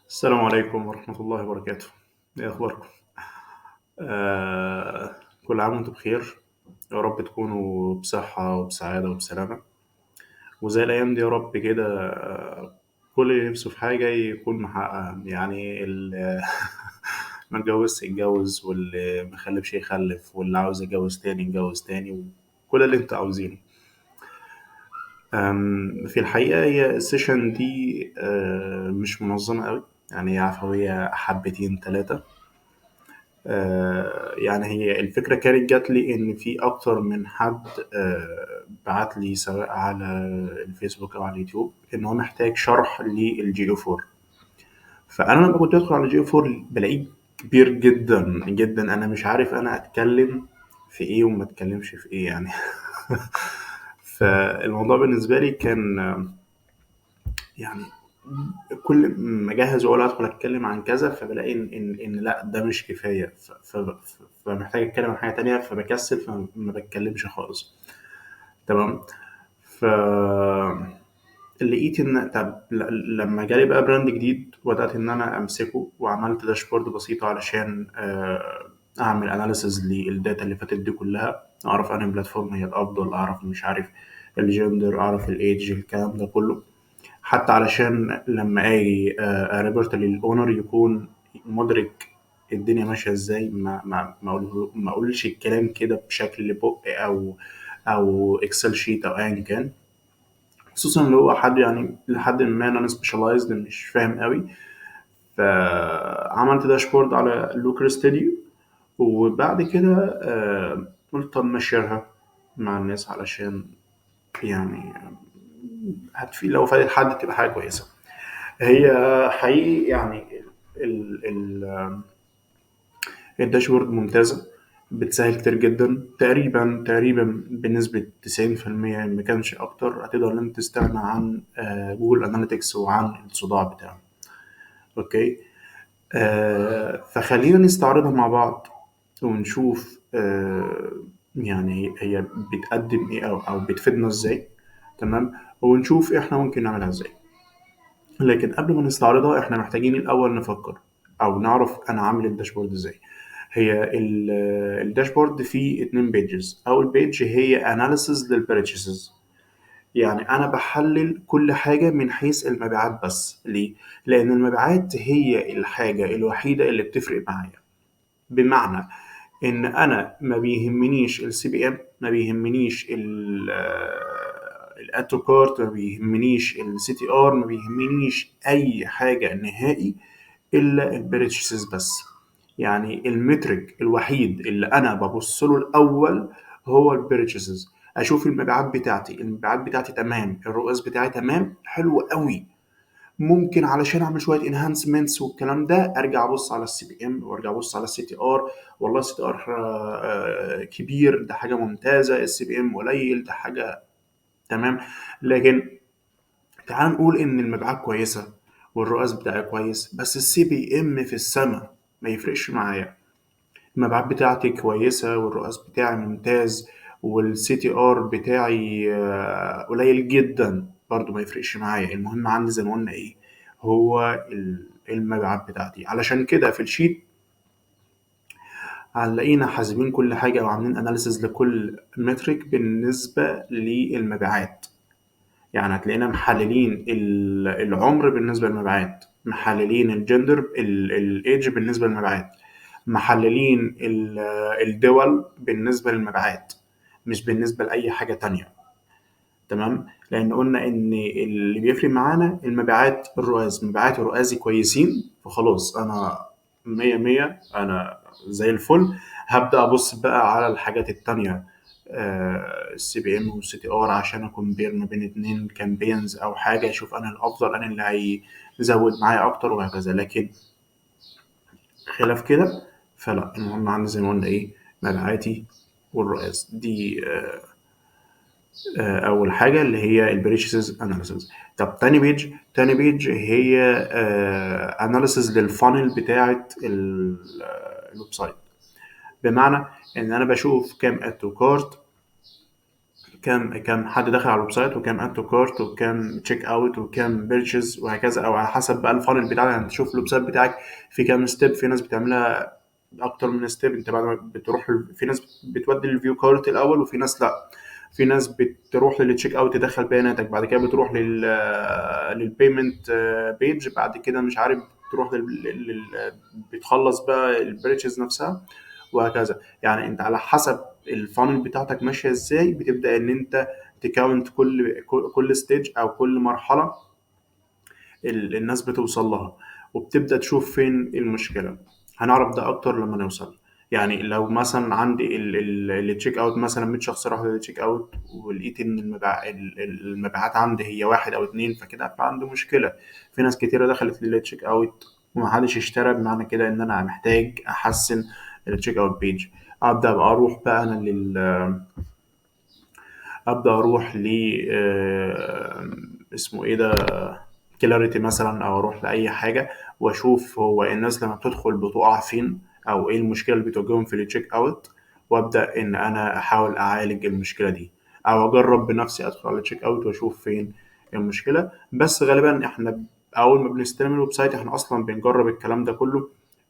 السلام عليكم ورحمة الله وبركاته. إيه أخباركم؟ كل عام وأنتم بخير، يا رب تكونوا بصحة وبسعادة وبسلامة، وزي الأيام دي يا رب كده. كل اللي نفسه في حاجة يكون محققها، يعني اللي ما اتجوزش يتجوز، واللي ما خلفش يخلف، واللي عاوز يتجوز تاني يتجوز تاني، وكل اللي انتوا عاوزينه. في الحقيقة هي ال session دي مش منظمة أوي، يعني هي عفوية حبتين تلاتة. يعني هي الفكرة كانت جات لي إن في أكتر من حد بعت لي سواء على الفيسبوك أو على اليوتيوب إن هو محتاج شرح لل GA4. فأنا لما كنت أدخل على ال GA4 بلاقيه كبير جدا جدا، أنا مش عارف أنا أتكلم في إيه وما أتكلمش في إيه يعني. فالموضوع بالنسبة لي كان يعني كل ما اجهز واقول ادخل اتكلم عن كذا، فبلاقي ان لا ده مش كفاية، فمحتاج اتكلم عن حاجة تانية، فبكسل فما بتكلمش خالص. تمام. ف لقيت ان طب لما جالي بقى brand جديد وبدات ان انا امسكه، وعملت dashboard بسيطة علشان اعمل analysis لل data اللي فاتت دي كلها، اعرف انهي platform هي الافضل، اعرف مش عارف الجندر، اعرف الايدج، الكلام ده كله، حتى علشان لما اجي ا report لل owner يكون مدرك الدنيا ماشية ازاي، ما اقولش الكلام كده بشكل بق او Excel sheet او ايا كان، خصوصا لو هو حد يعني لحد ما non specialized مش فاهم قوي. فعملت dashboard على Looker Studio، وبعد كده قلت طب ما ا share ها مع الناس علشان يعني هتفيد، لو فادت حد تبقى حاجة كويسة. هي حقيقي يعني ال dashboard ممتازة، بتسهل كتير جدا، تقريبا بنسبة 90% ما كانش أكتر هتقدر إن أنت تستغنى عن Google Analytics وعن الصداع بتاعه. okay، فخلينا نستعرضها مع بعض ونشوف يعني هي بتقدم إيه أو بتفيدنا إزاي. تمام، ونشوف إحنا ممكن نعملها إزاي. لكن قبل ما نستعرضها احنا محتاجين الاول نفكر او نعرف انا عامل ال dashboard ازاي. هي ال dashboard فيه 2 pages. اول page هي analysis لل purchases، يعني انا بحلل كل حاجة من حيث المبيعات بس. ليه؟ لان المبيعات هي الحاجة الوحيدة اللي بتفرق معايا، بمعنى ان انا ما بيهمنيش ال CPM، ما بيهمنيش ال add to cart، ما بيهمنيش ال CTR، ما بيهمنيش اي حاجة نهائي الا ال purchases بس. يعني ال metric الوحيد اللي انا ببص له الاول هو ال purchases، اشوف المبيعات بتاعتي، المبيعات بتاعتي تمام، ال ROAS بتاعي تمام، حلو قوي. ممكن علشان اعمل شوية enhancements والكلام ده ارجع ابص على ال CPM وارجع ابص على ال CTR، والله ال CTR كبير ده حاجة ممتازة، ال CPM قليل ده حاجة تمام. لكن تعال نقول ان المبيعات كويسة وال ROAS بتاعي كويس، بس ال CPM في السما، ما يفرقش معايا. المبيعات بتاعتي كويسة وال ROAS بتاعي ممتاز وال CTR بتاعي قليل جدا، برضو ما يفرقش معايا. المهم عندي زي ما قلنا ايه هو المبيعات بتاعتي. علشان كده في ال sheet هنلاقينا حاسبين كل حاجة أو عاملين analysis لكل metric بالنسبة للمبيعات. يعني هتلاقينا محللين العمر بالنسبة للمبيعات، محللين الجندر الايدج بالنسبة للمبيعات، محللين الدول بالنسبة للمبيعات، مش بالنسبة لأي حاجة تانية. تمام، لأن قلنا إن اللي بيفرق معانا المبيعات ال ROAS، مبيعات ال ROAS كويسين فخلاص أنا مية مية، أنا زي الفل. هبدأ أبص بقى على الحاجات التانية، ال CPM وال CTR، عشان ا compare ما بين 2 campaigns او حاجة، اشوف انا الافضل، انا اللي هيزود معايا اكتر وهكذا. لكن خلاف كده فلا، المهم عندي زي ما قلنا ايه مبيعاتي وال ROAS دي. اول حاجة اللي هي ال purchases analysis. طب تاني page، تاني page هي analysis لل funnel بتاعه ال website، بمعنى ان انا بشوف كام add to cart، كام حد دخل على ال website، وكام add to cart، وكام check out، وكام purchase، وهكذا، او على حسب بقى ال funnel بتاعك. يعني تشوف ال website بتاعك في كام step، في ناس بتعملها اكتر من step. انت بعد ما بتروح في ناس بتودي ال view cart الاول، وفي ناس لا، في ناس بتروح لل check out تدخل بياناتك، بعد كده بتروح لل payment page، بعد كده مش عارف تروح بتخلص بقى ال purchase نفسها، وهكذا. يعني انت على حسب ال funnel بتاعتك ماشية ازاي بتبدا ان انت ت count كل stage او كل مرحلة الناس بتوصل لها، وبتبدا تشوف فين المشكلة. هنعرف ده اكتر لما نوصل. يعني لو مثلا عندي ال check out مثلا 100 شخص راحوا لل check out، ولقيت ان المبيعات عندي هي 1 او 2، فكده عنده مشكلة. في ناس كتيرة دخلت لل check out ومحدش اشترى، بمعنى كده ان انا محتاج احسن ال check out page. ابدا بقى اروح بقى انا لل ابدا اروح ل اسمه ايه ده، Clarity مثلا، او اروح لاي حاجة واشوف هو الناس لما بتدخل بتقع فين، او ايه المشكلة اللي بتواجههم في ال check out، وابدا ان انا احاول اعالج المشكلة دي، او اجرب بنفسي ادخل على ال check out واشوف فين المشكلة. بس غالبا احنا اول ما بنستلم ال website احنا اصلا بنجرب الكلام ده كله،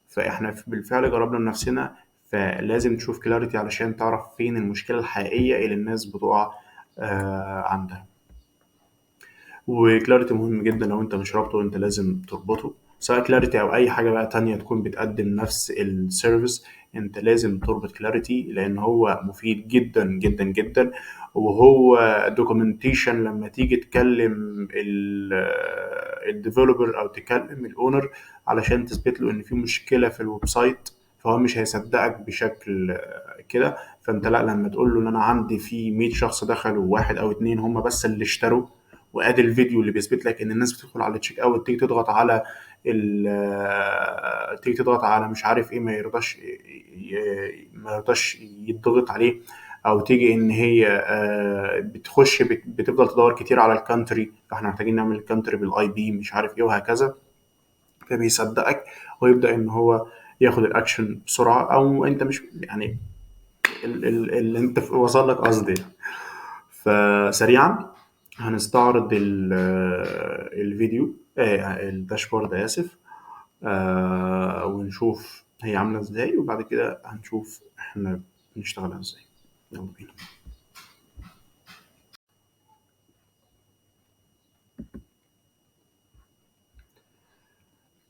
فاحنا بالفعل جربنا بنفسنا. فلازم تشوف Clarity علشان تعرف فين المشكلة الحقيقية اللي الناس بتقع عندها. و Clarity مهم جدا، لو انت مش رابطه انت لازم تربطه، سواء Clarity او اي حاجة بقى تانية تكون بتقدم نفس ال service، انت لازم تربط Clarity لان هو مفيد جدا جدا جدا. وهو documentation لما تيجي تكلم ال developer او تكلم ال owner علشان تثبت له ان في مشكلة في ال website، فهو مش هيصدقك بشكل كده. فانت لا، لما تقول له ان انا عندي في 100 شخص دخلوا، 1 او 2 هم بس اللي اشتروا، وادي الفيديو اللي بيثبت لك ان الناس بتدخل على ال check out تيجي تضغط على تيجي تضغط على مش عارف ايه، ما يرضاش يتضغط عليه، او تيجي ان هي بتخش بتفضل تدور كتير على ال country، فاحنا محتاجين نعمل ال country بال IP مش عارف ايه وهكذا. فبيصدقك ويبدا ان هو ياخد الاكشن بسرعة، او انت مش يعني اللي انت وصل لك قصدي. فسريعا هنستعرض الفيديو، ال dashboard اسف، ونشوف هي عامله ازاي، وبعد كده هنشوف احنا بنشتغلها ازاي. يلا بينا.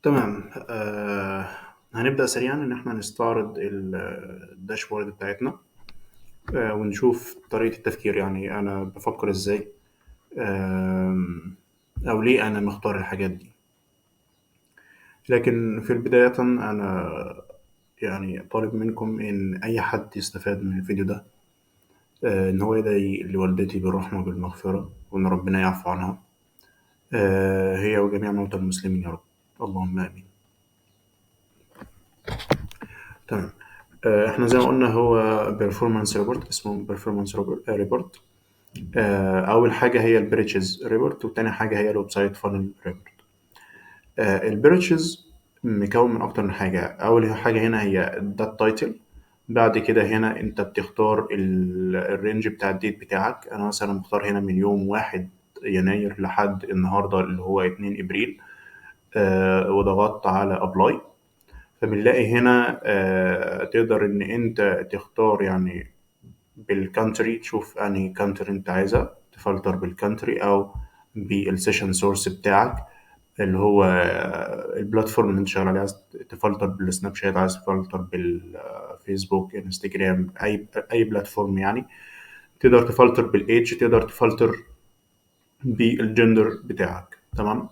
تمام. هنبدأ سريعا ان احنا نستعرض ال dashboard بتاعتنا، ونشوف طريقة التفكير، يعني انا بفكر ازاي، او ليه انا مختار الحاجات دي. لكن في البداية انا يعني طالب منكم ان اي حد يستفاد من الفيديو ده، ان هو يدعي لوالدتي بالرحمة وبالمغفرة، وان ربنا يعفو عنها، هي وجميع موتى المسلمين يا رب، اللهم امين. تمام. احنا زي ما قلنا هو performance report، اسمه performance report. اول حاجة هي ال purchase report، وتاني حاجة هي ال website funnel report. ال purchase مكون من اكتر من حاجة. اول حاجة هنا هي ده ال title، بعد كده هنا انت بتختار ال range بتاع ال date بتاعك. انا مثلا مختار هنا من يوم 1 يناير لحد النهارده اللي هو 2 ابريل، وضغطت على apply. فبنلاقي هنا تقدر ان انت تختار يعني بال country، تشوف انهي country انت عايزها، تفلتر بال country او بال session source بتاعك اللي هو ال platform اللي انت شغال عليه. عايز تفلتر بالسناب شات، عايز تفلتر بالفيسبوك، انستجرام، اي platform يعني. تقدر تفلتر بالايدج، تقدر تفلتر بالجندر بتاعك. تمام.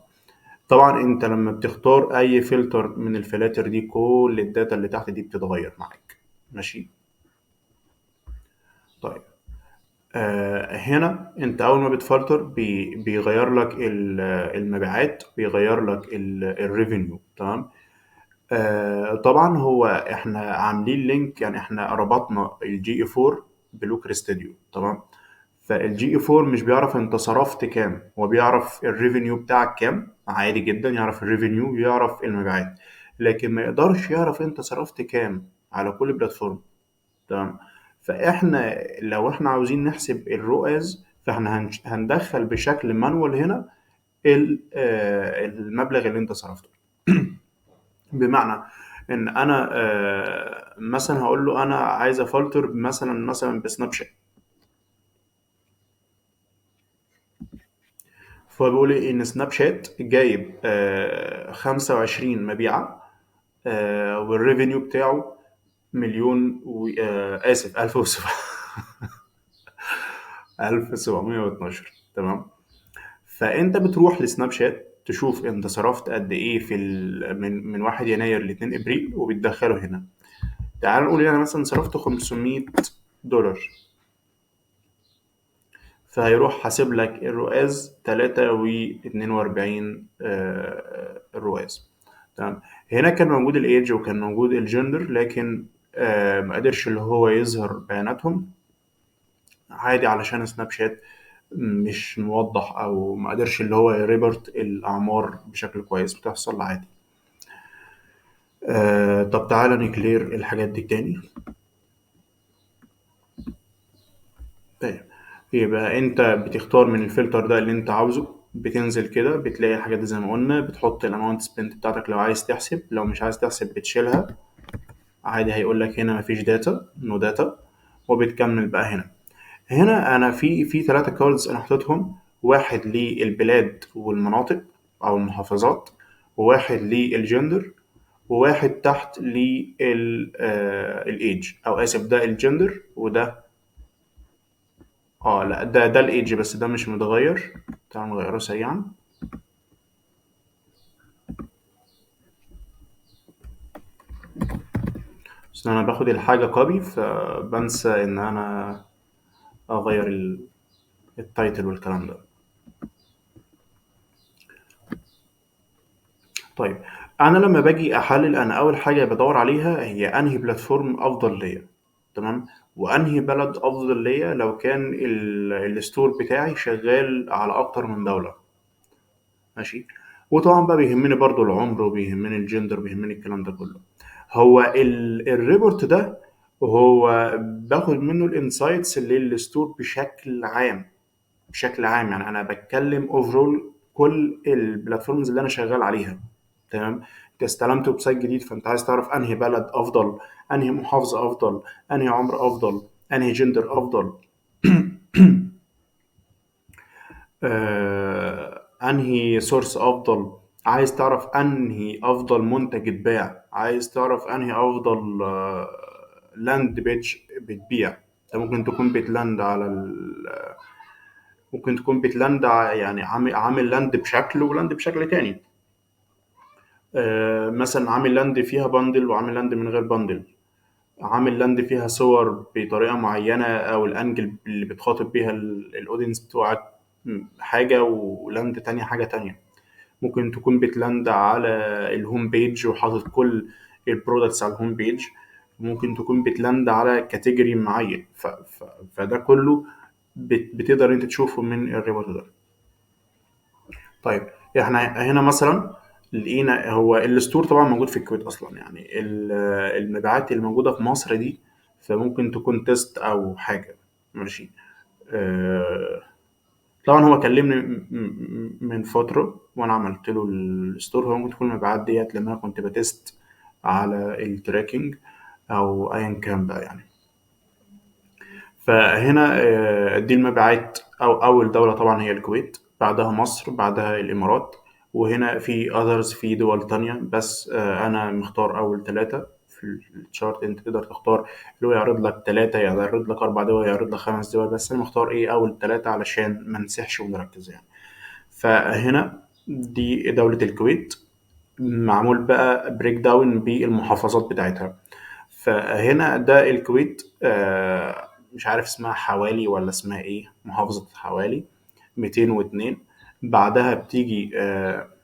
طبعا انت لما بتختار اي فلتر من الفلاتر دي كل ال data اللي تحت دي بتتغير معاك. ماشي. طيب هنا انت اول ما بتفلتر بيغير لك المبيعات، بيغير لك ال revenue. تمام. طبعا هو احنا عاملين link، يعني احنا ربطنا ال GA4 ب Looker Studio. تمام. فال GA4 مش بيعرف انت صرفت كام، هو بيعرف ال revenue بتاعك كام عادي جدا، يعرف ال revenue ويعرف المبيعات، لكن ما يقدرش يعرف انت صرفت كام على كل platform. تمام. فاحنا لو احنا عاوزين نحسب ال ROAS، فاحنا هندخل بشكل manual هنا المبلغ اللي انت صرفته. بمعنى ان انا مثلا هقول له انا عايز افلتر مثلا بسناب شات، فبيقول لي ان سناب شات جايب 25 مبيعه، وال revenue بتاعه مليون و اسف 1712. تمام. فانت بتروح لسناب شات تشوف انت صرفت قد ايه في من 1 يناير ل 2 ابريل وبتدخله هنا. تعال نقول انا مثلا صرفت $500، فهيروح حاسب لك ال ROAS 3.42 ال ROAS. تمام. هنا كان موجود الايدج وكان موجود الجندر، لكن ما قدرش اللي هو يظهر بياناتهم عادي علشان سناب شات مش موضح، او ما قدرش اللي هو ي report الاعمار بشكل كويس، بتحصل عادي. طب تعالى ن clear الحاجات دي تاني. طيب يبقى انت بتختار من الفلتر ده اللي انت عاوزه، بتنزل كده بتلاقي الحاجات دي زي ما قلنا، بتحط ال amount spent بتاعتك لو عايز تحسب، لو مش عايز تحسب بتشيلها عادي، هيقول لك هنا مفيش data، no data، وبتكمل بقى هنا. هنا انا في 3 cards انا حاططهم، واحد للبلاد والمناطق او المحافظات، وواحد للجندر، وواحد تحت للايدج، او اسف ده الجندر وده لا ده الايدج، بس ده مش متغير، تعالوا نغيره سريعا. بس انا باخد الحاجة copy فبنسى ان انا اغير ال title والكلام ده. طيب انا لما باجي احلل، انا اول حاجة بدور عليها هي انهي platform افضل ليا، تمام، وانهي بلد افضل ليا لو كان ال store بتاعي شغال على اكتر من دولة، ماشي. وطبعا بقى بيهمني برضو العمر وبيهمني الجندر وبيهمني الكلام ده كله. هو ال report ده هو باخد منه ال insights لل store بشكل عام، بشكل عام يعني انا بتكلم overall كل ال platforms اللي انا شغال عليها، تمام. انت استلمت website جديد، فانت عايز تعرف انهي بلد افضل، انهي محافظة افضل، انهي عمر افضل، انهي جندر افضل، انهي source افضل، عايز تعرف انهي افضل منتج اتباع، عايز تعرف انهي افضل land page بتبيع. انت ممكن تكون بت land على ممكن تكون بت land يعني عامل land بشكل و land بشكل تاني. مثلا عامل land فيها bundle وعامل land من غير bundle، عامل land فيها صور بطريقة معينة او ال angle اللي بتخاطب بيها ال audience بتوعك حاجة، و land تانية حاجة تانية. ممكن تكون بت land على ال home page وحاطط كل ال products على ال home page، ممكن تكون بت land على category معين. فده كله بتقدر انت تشوفه من ال report ده. طيب احنا هنا مثلا لقينا هو ال store طبعا موجود في الكويت اصلا، يعني المبيعات اللي موجودة في مصر دي فممكن تكون test او حاجة، ماشي. طبعا هو كلمني من فترة وانا عملت له ال store، هو ممكن تكون المبيعات ديت لما انا كنت ب test على ال tracking او ايا كان بقى يعني. فهنا دي المبيعات، او اول دولة طبعا هي الكويت، بعدها مصر، بعدها الامارات، وهنا في others في دول تانية، بس انا مختار اول 3 في ال chart. انت تقدر تختار اللي هو يعرض لك 3، يعرض لك 4 دول، يعرض لك 5 دول، بس انا مختار اول 3 علشان ما نسحش ونركز يعني. فهنا دي دولة الكويت، معمول بقى breakdown بالمحافظات بتاعتها. فهنا ده الكويت، مش عارف اسمها حوالي ولا اسمها ايه، محافظة حوالي 202. بعدها بتيجي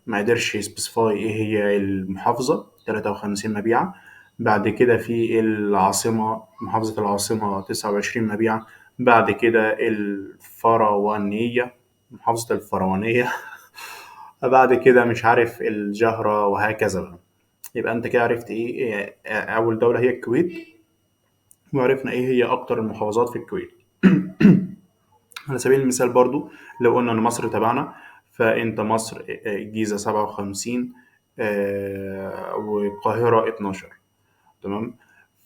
ما قدرش ي specify ايه هي المحافظة، 53 مبيعة. بعد كده في العاصمة، محافظة العاصمة 29 مبيعة. بعد كده الفروانية، محافظة الفروانية. بعد كده مش عارف الجهرة، وهكذا بقى. يبقى انت كده عرفت ايه، اول دولة هي الكويت، وعرفنا ايه هي اكتر المحافظات في الكويت. على سبيل المثال برضو لو قلنا ان مصر تبعنا، فانت مصر الجيزة 57، والقاهرة 12. تمام.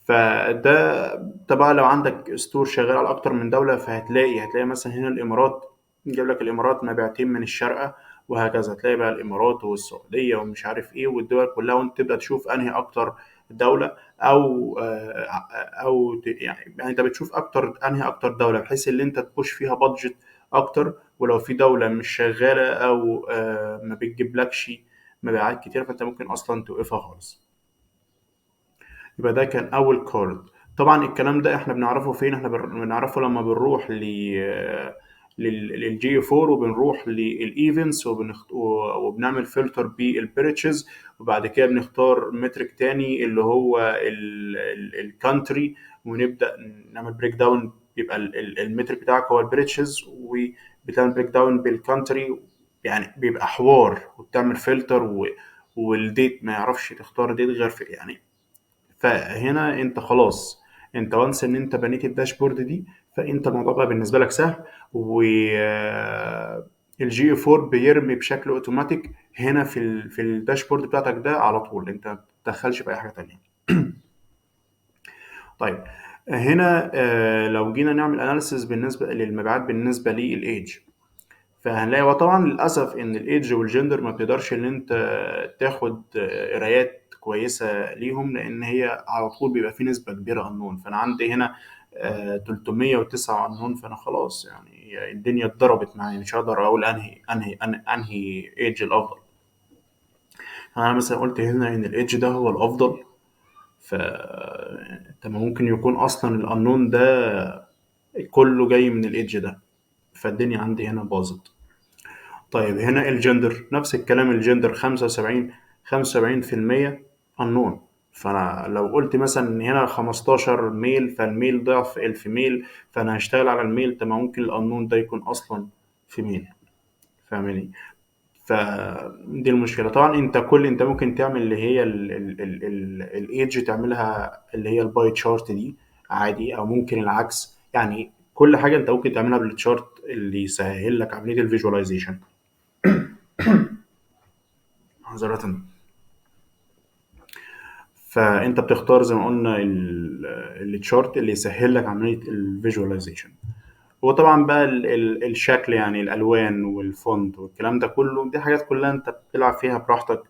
فده طبعا لو عندك store شغال على اكتر من دولة، فهتلاقي مثلا هنا الامارات، جايب لك الامارات مبيعتين من الشارقة، وهكذا. هتلاقي بقى الامارات والسعودية ومش عارف ايه والدول كلها، وانت تبدأ تشوف انهي اكتر دولة، او او يعني انت بتشوف اكتر انهي اكتر دولة، بحيث ان انت تpush فيها budget اكتر. ولو في دولة مش شغالة او ما بتجيبلكش مبيعات كتير، فانت ممكن اصلا توقفها خالص. يبقى ده كان اول card. طبعا الكلام ده احنا بنعرفه فين؟ احنا بنعرفه لما بنروح لل GA4، وبنروح لل events، وبنعمل filter بال purchase، وبعد كده بنختار metric تاني اللي هو ال country، ونبدا نعمل breakdown. بيبقى ال metric بتاعك هو ال purchase، وبتعمل breakdown بال country، يعني بيبقى حوار، وبتعمل فلتر وال date ما يعرفش تختار date غير في يعني. فهنا انت خلاص، انت once ان انت بنيت ال dashboard دي، فانت الموضوع بقى بالنسبة لك سهل، و ال GA4 بيرمي بشكل اوتوماتيك هنا في ال dashboard بتاعتك ده على طول، انت ما بتدخلش في اي حاجة تانية. طيب هنا لو جينا نعمل analysis بالنسبة للمبيعات بالنسبة للايدج، فهنلاقي وطبعا للاسف ان ال age وال gender ما بتقدرش ان انت تاخد قرايات كويسة ليهم، لان هي على طول بيبقى في نسبه كبيرة unknown. فانا عندي هنا 309 unknown، فانا خلاص يعني الدنيا اتضربت معايا، مش هقدر اقول انهي age الافضل. انا مثلا قلت هنا ان الايدج ده هو الافضل، ف طب ممكن يكون اصلا الانون ده كله جاي من الايدج ده، فالدنيا عندي هنا باظت. طيب هنا الجندر نفس الكلام، الجندر 75% unknown. فانا لو قلت مثلا ان هنا 15 male، فال male ضعف ال female، فانا هشتغل على ال male. طب ما ممكن الانون ده يكون اصلا female، فاهماني؟ فدي المشكلة. طبعا انت ممكن تعمل اللي هي الايدج، تعملها اللي هي ال pie chart دي عادي، او ممكن العكس. يعني كل حاجة انت ممكن تعملها بال chart اللي يسهل لك عملية ال visualization. معذرة. فانت بتختار زي ما قلنا ال chart اللي يسهل لك عملية ال visualization. وطبعا بقى الشكل، يعني الالوان وال font والكلام ده كله، دي حاجات كلها انت بتلعب فيها براحتك.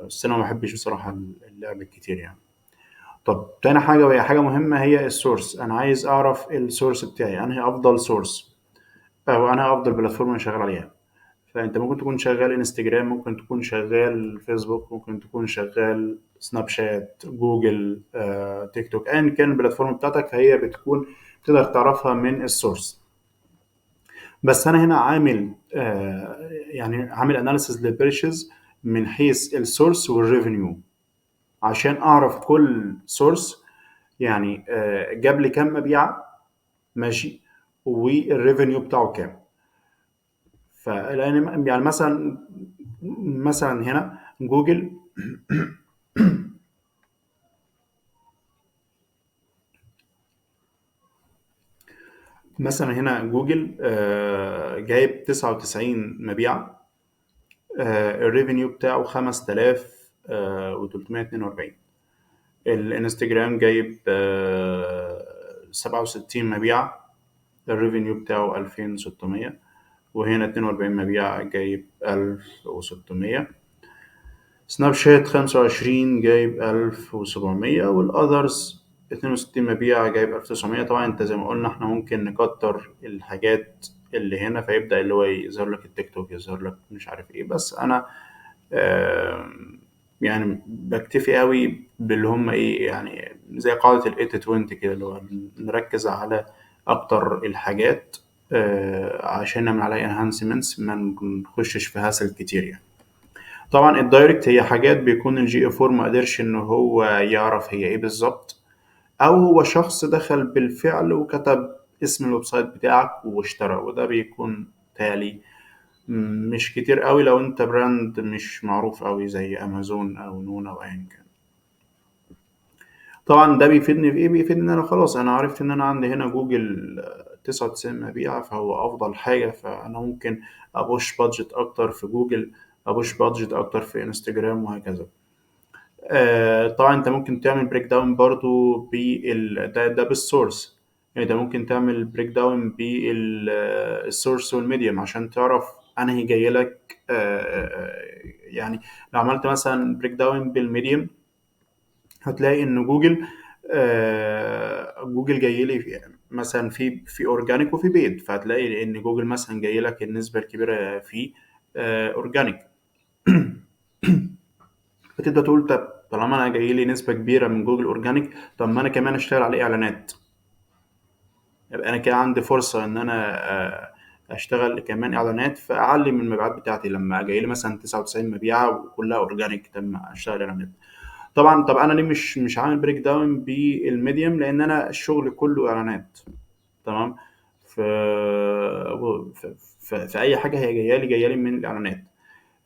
بس انا ما بحبش بصراحة اللعب الكتير يعني. طب تاني حاجة، وهي حاجة مهمة، هي ال source. انا عايز اعرف ال source بتاعي، انهي افضل source او انهي افضل platform انا شغال عليها. فانت ممكن تكون شغال انستجرام، ممكن تكون شغال فيسبوك، ممكن تكون شغال سناب شات، جوجل، تيك توك، ايا كان ال platform بتاعتك فهي بتكون تقدر تعرفها من ال source. بس انا هنا عامل يعني عامل analysis لل purchase من حيث ال source وال revenue، عشان اعرف كل source يعني جاب لي كام مبيعه، ماشي، وال revenue بتاعه كام. فلان يعني مثلا هنا جوجل، مثلا هنا جوجل، جايب 99 مبيعة، ال revenue بتاعه خمسة آلاف، وتلتمية اتنين وأربعين. الانستجرام جايب، 67 مبيعة، ال revenue بتاعه 2600. وهنا 42 مبيعة جايب 1600. سناب شات 25 جايب 1700، وال others 62 مبيعة جايب 1900. طبعا انت زي ما قلنا احنا ممكن نكتر الحاجات اللي هنا، فيبدأ اللي هو يظهر لك التيك توك، يظهر لك مش عارف ايه. بس انا، بكتفي قوي باللي هم ايه، يعني زي قاعدة ال eighty twenty كده، اللي هو نركز على اكتر الحاجات، عشان نعمل عليها enhancements، ما نخشش في hassle كتير يعني. طبعا ال direct هي حاجات بيكون ال GA4 ما قدرش ان هو يعرف هي ايه بالظبط، او هو شخص دخل بالفعل وكتب اسم ال website بتاعك واشترى، وده بيكون تالي مش كتير قوي لو انت brand مش معروف قوي زي امازون او نون او ايا كان. طبعا ده بيفيدني في ايه؟ بيفيدني ان انا خلاص انا عرفت ان انا عندي هنا جوجل 99 مبيعة، فهو افضل حاجة، فانا ممكن ا push budget اكتر في جوجل، ا push budget اكتر في انستجرام وهكذا. طبعا انت ممكن تعمل breakdown برضو ده بال source، يعني انت ممكن تعمل breakdown بال source وال medium عشان تعرف انهي جاي لك. يعني لو عملت مثلا breakdown بال medium هتلاقي ان جوجل جاي لي مثلا في organic وفي paid، فهتلاقي ان جوجل مثلا جاي لك النسبة الكبيرة فيه organic. فتبدا تقول طب طالما انا جاي لي نسبه كبيرة من جوجل organic، طب ما انا كمان اشتغل عليه اعلانات، يبقى انا كده عندي فرصة ان انا اشتغل كمان اعلانات، فاعلي من المبيعات بتاعتي. لما جاي لي مثلا 99 مبيعه وكلها organic، تم اشتغل اعلانات. طبعا طب انا ليه مش عامل breakdown بال medium؟ لان انا الشغل كله اعلانات، تمام. في اي حاجة هي جاية لي من الاعلانات.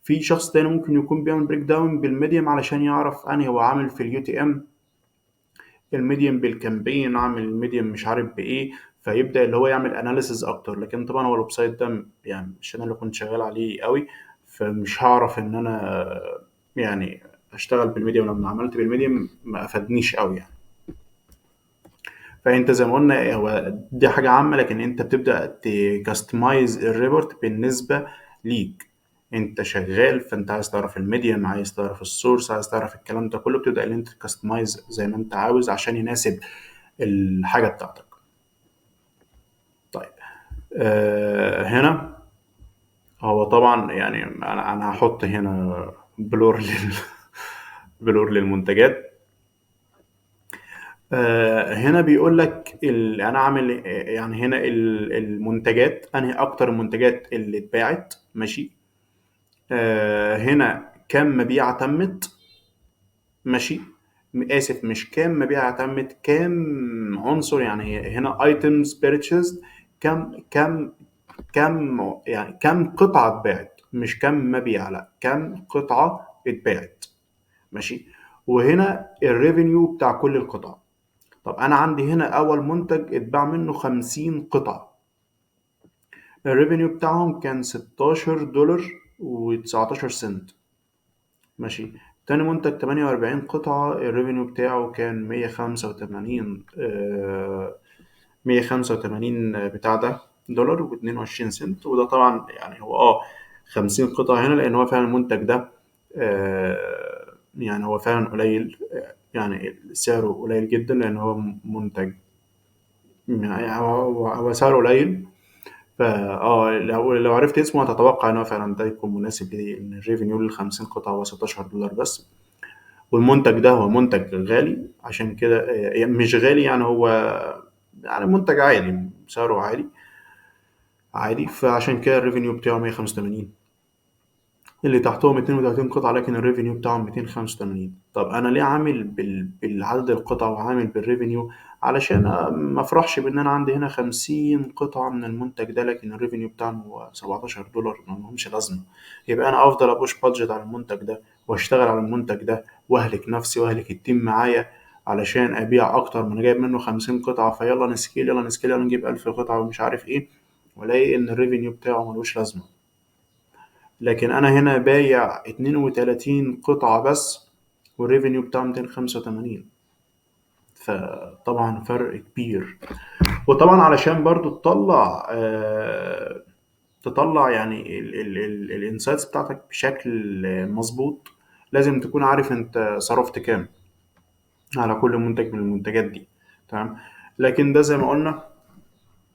في شخص تاني ممكن يكون بيعمل breakdown بال medium علشان يعرف انهي هو عامل في ال UTM ال medium بال campaign، عامل ال medium مش عارف بايه، فيبدا اللي هو يعمل analysis اكتر. لكن طبعا هو ال website ده يعني مش انا اللي كنت شغال عليه قوي، فمش هعرف ان انا يعني اشتغل بال medium. لما عملت بال medium ما افادنيش قوي يعني. فانت زي ما قلنا هو دي حاجة عامة، لكن انت بتبدا ت customize ال report بالنسبة ليك انت شغال، فانت عايز تعرف ال medium، عايز تعرف ال source، عايز تعرف الكلام ده كله، بتبدا ان انت ت customize زي ما انت عاوز عشان يناسب الحاجة بتاعتك. طيب هنا هو طبعا يعني انا هحط هنا blur blur للمنتجات. هنا بيقول لك انا عامل يعني هنا المنتجات، انهي اكتر المنتجات اللي اتباعت، ماشي. هنا كم مبيعة تمت، ماشي، اسف مش كام مبيعة تمت، كام عنصر، يعني هنا items purchased، كم قطعة اتباعت، مش كم مبيعة، لا كم قطعة اتباعت، ماشي. وهنا ال revenue بتاع كل القطع. طب انا عندي هنا اول منتج اتباع منه 50 قطعة، ال revenue بتاعهم كان $16.19، ماشي. تاني منتج 48 قطعة، ال revenue بتاعه كان 185، 185 بتاع ده دولار واتنين وعشرين سنت. وده طبعا يعني هو 50 قطعة هنا، لأن هو فعلا المنتج ده، يعني هو فعلا قليل، يعني سعره قليل جدا، لأن هو منتج يعني هو سعره قليل. لو عرفت اسمه هتتوقع إن هو فعلا ده يكون مناسب ليه، إن ال revenue لل 50 قطعة هو $16 بس، والمنتج ده هو منتج غالي، عشان كده، يعني مش غالي يعني، هو يعني منتج عالي، سعره عالي، فعشان كده ال revenue بتاعه 185. اللي تحتهم 32 قطعة، لكن ال revenue بتاعهم 285. طب أنا ليه عامل بالعدد القطع وعامل بال revenue؟ علشان ما أفرحش بإن أنا عندي هنا 50 قطعة من المنتج ده، لكن ال revenue بتاعهم هو $17، ما لهمش لازمة. يبقى أنا أفضل أ push budget على المنتج ده، وأشتغل على المنتج ده، وأهلك نفسي وأهلك ال team معايا علشان أبيع أكتر، ما أنا جايب منه 50 قطعة، فيلا ن scale، يلا ن scale، يلا نجيب 1000 قطعة ومش عارف إيه، وألاقي إن ال revenue بتاعه ملوش لازمة. لكن أنا هنا بايع 32 قطعة بس، وال revenue بتاعه 285، فطبعا فرق كبير. وطبعا علشان برضو تطلع يعني ال insights بتاعتك بشكل مظبوط، لازم تكون عارف انت صرفت كام على كل منتج من المنتجات دي، تمام. لكن ده زي ما قلنا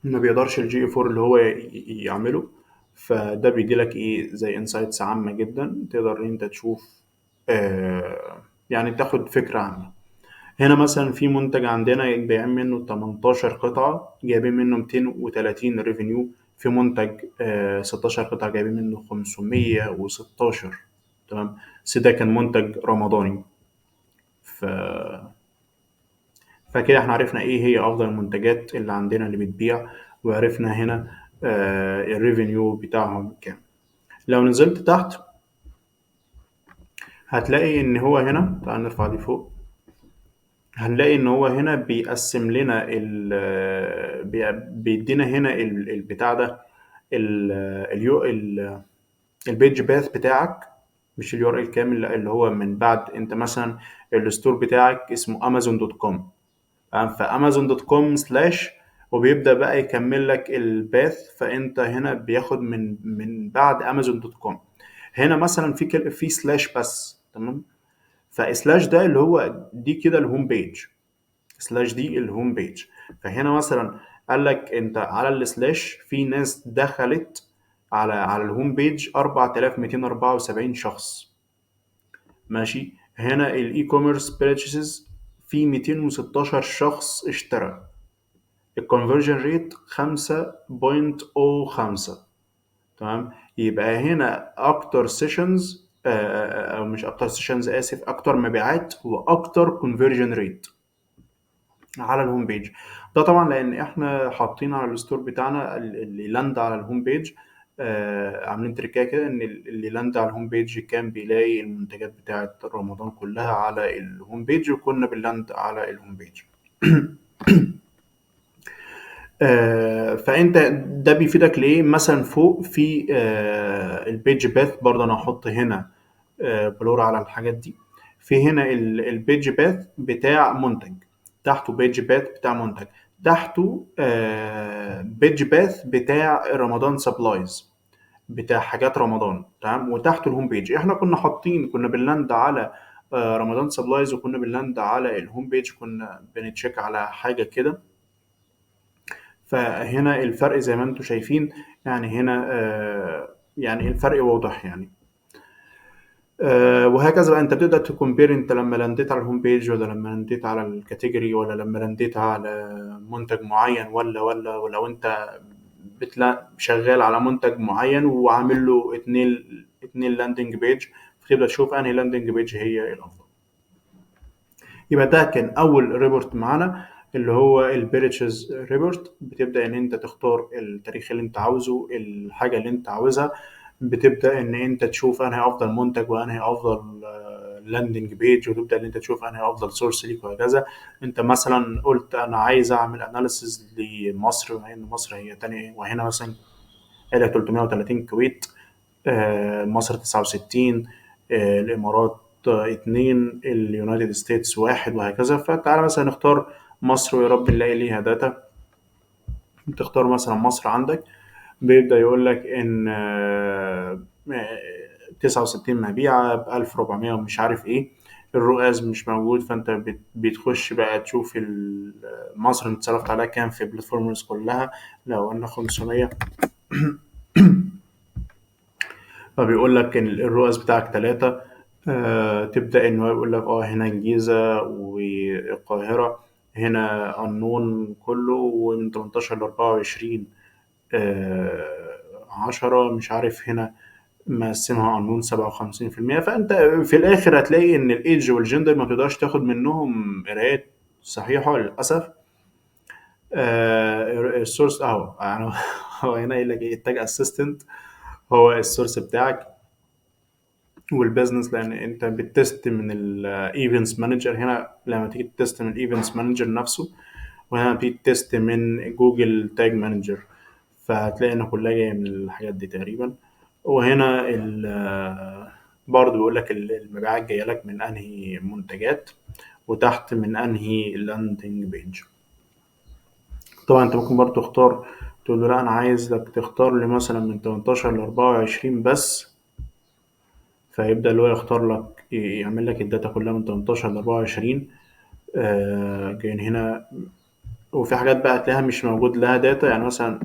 ما بيقدرش ال GA 4 اللي هو يعمله، فده بيدي لك ايه زي insights عامة جدا، تقدر ان انت تشوف، يعني تاخد فكرة عامة. هنا مثلا في منتج عندنا بايعين منه 18 قطعة، جايبين منه 230 revenue. في منتج، 16 قطعة جايبين منه 516، تمام. بس ده كان منتج رمضاني. فكده احنا عرفنا ايه هي افضل المنتجات اللي عندنا اللي بتبيع، وعرفنا هنا، ال revenue بتاعهم كام. لو نزلت تحت هتلاقي ان هو هنا، تعال نرفع دي فوق، هنلاقي ان هو هنا بيقسم لنا بيدينا هنا البتاع ده، ال ال ال ال page path بتاعك، مش ال URL كامل، لا اللي هو من بعد انت مثلا ال store بتاعك اسمه Amazon dot com، تمام؟ ف Amazon dot com slash، وبيبدا بقى يكمل لك ال path. فانت هنا بياخد من بعد Amazon dot com هنا مثلا في slash بس، تمام؟ ف slash ده اللي هو دي كده ال home page، slash دي ال home page. فهنا مثلا قال لك انت على ال slash في ناس دخلت على ال home page 4274 شخص، ماشي. هنا ال e-commerce purchases في 216 شخص اشترى، ال conversion rate 5.05، تمام؟ يبقى هنا اكتر sessions، او مش اكتر sessions، اسف، اكتر مبيعات واكتر conversion rate على ال home page. ده طبعا لان احنا حاطين على ال store بتاعنا اللي land على ال home page، عاملين تريكايه كده ان اللي land على ال home page كان بيلاقي المنتجات بتاعه رمضان كلها على ال home page، وكنا بن land على ال home page. فانت ده بيفيدك ليه؟ مثلا فوق في ال page path، برضه انا هحط هنا blur على الحاجات دي. في هنا ال page path بتاع منتج، تحته page path بتاع منتج، تحته page path بتاع رمضان supplies، بتاع حاجات رمضان، تمام؟ وتحته ال home page. احنا كنا بن land على رمضان supplies، وكنا بن land على ال home page، كنا بن check على حاجة كده. فهنا الفرق زي ما انتم شايفين، يعني هنا يعني الفرق واضح يعني. وهكذا بقى انت بتقدر ت compare انت لما land يت على ال home page، ولا لما land يت على ال category، ولا لما land يت على منتج معين، ولا ولو انت شغال على منتج معين وعامل له اتنين landing page، فتبدا تشوف انهي landing page هي الافضل. يبقى ده كان اول report معانا اللي هو ال purchase report. بتبدا ان انت تختار التاريخ اللي انت عاوزه، الحاجة اللي انت عاوزها، بتبدا ان انت تشوف انهي افضل منتج وانهي افضل landing page، وتبدا ان انت تشوف انهي افضل source ليك وهكذا. انت مثلا قلت انا عايز اعمل analysis لمصر، بما ان مصر هي تاني، وهنا مثلا قال 330 كويت، مصر 69، الامارات 2، ال United States 1، وهكذا. فتعالى مثلا نختار مصر، ويا رب نلاقي ليها data. تختار مثلا مصر عندك، بيبدأ يقول لك إن 69 مبيعة بألف ربعمية ومش عارف إيه، ال ROAS مش موجود. فأنت بتخش بقى تشوف مصر انت صرفت عليها كام في ال platforms كلها. لو قلنا 500 فبيقول لك إن ال ROAS بتاعك 3. تبدأ إن هو يقول لك هنا الجيزة والقاهرة، هنا النون كله، ومن تمنتاشر لأربعة وعشرين، 10، مش عارف هنا مقسمها unknown سبعة وخمسين في المية. فأنت في الآخر هتلاقي إن ال age وال gender ما تقدرش تاخد منهم قرايات صحيحة للأسف. ال source أهو، هو هنا قايل لك إيه، ال Tag Assistant هو ال source بتاعك، وال business لأن أنت بت test من ال events manager. هنا لما تيجي ت test من ال events manager نفسه، وهنا بتيجي ت test من Google Tag Manager، فهتلاقي إن كلها جاية من الحاجات دي تقريبا. وهنا برضه بيقول لك المبيعات جاية لك من أنهي منتجات، وتحت من أنهي landing page. طبعا أنت ممكن برضه تختار تقول له لا أنا عايزك تختار لي مثلا من تمنتاشر لأربعة وعشرين بس، فيبدأ اللي هو يختار لك، يعمل لك ال data كلها من تمنتاشر لأربعة وعشرين. جايين هنا، وفي حاجات بقى هتلاقيها مش موجود لها data، يعني مثلا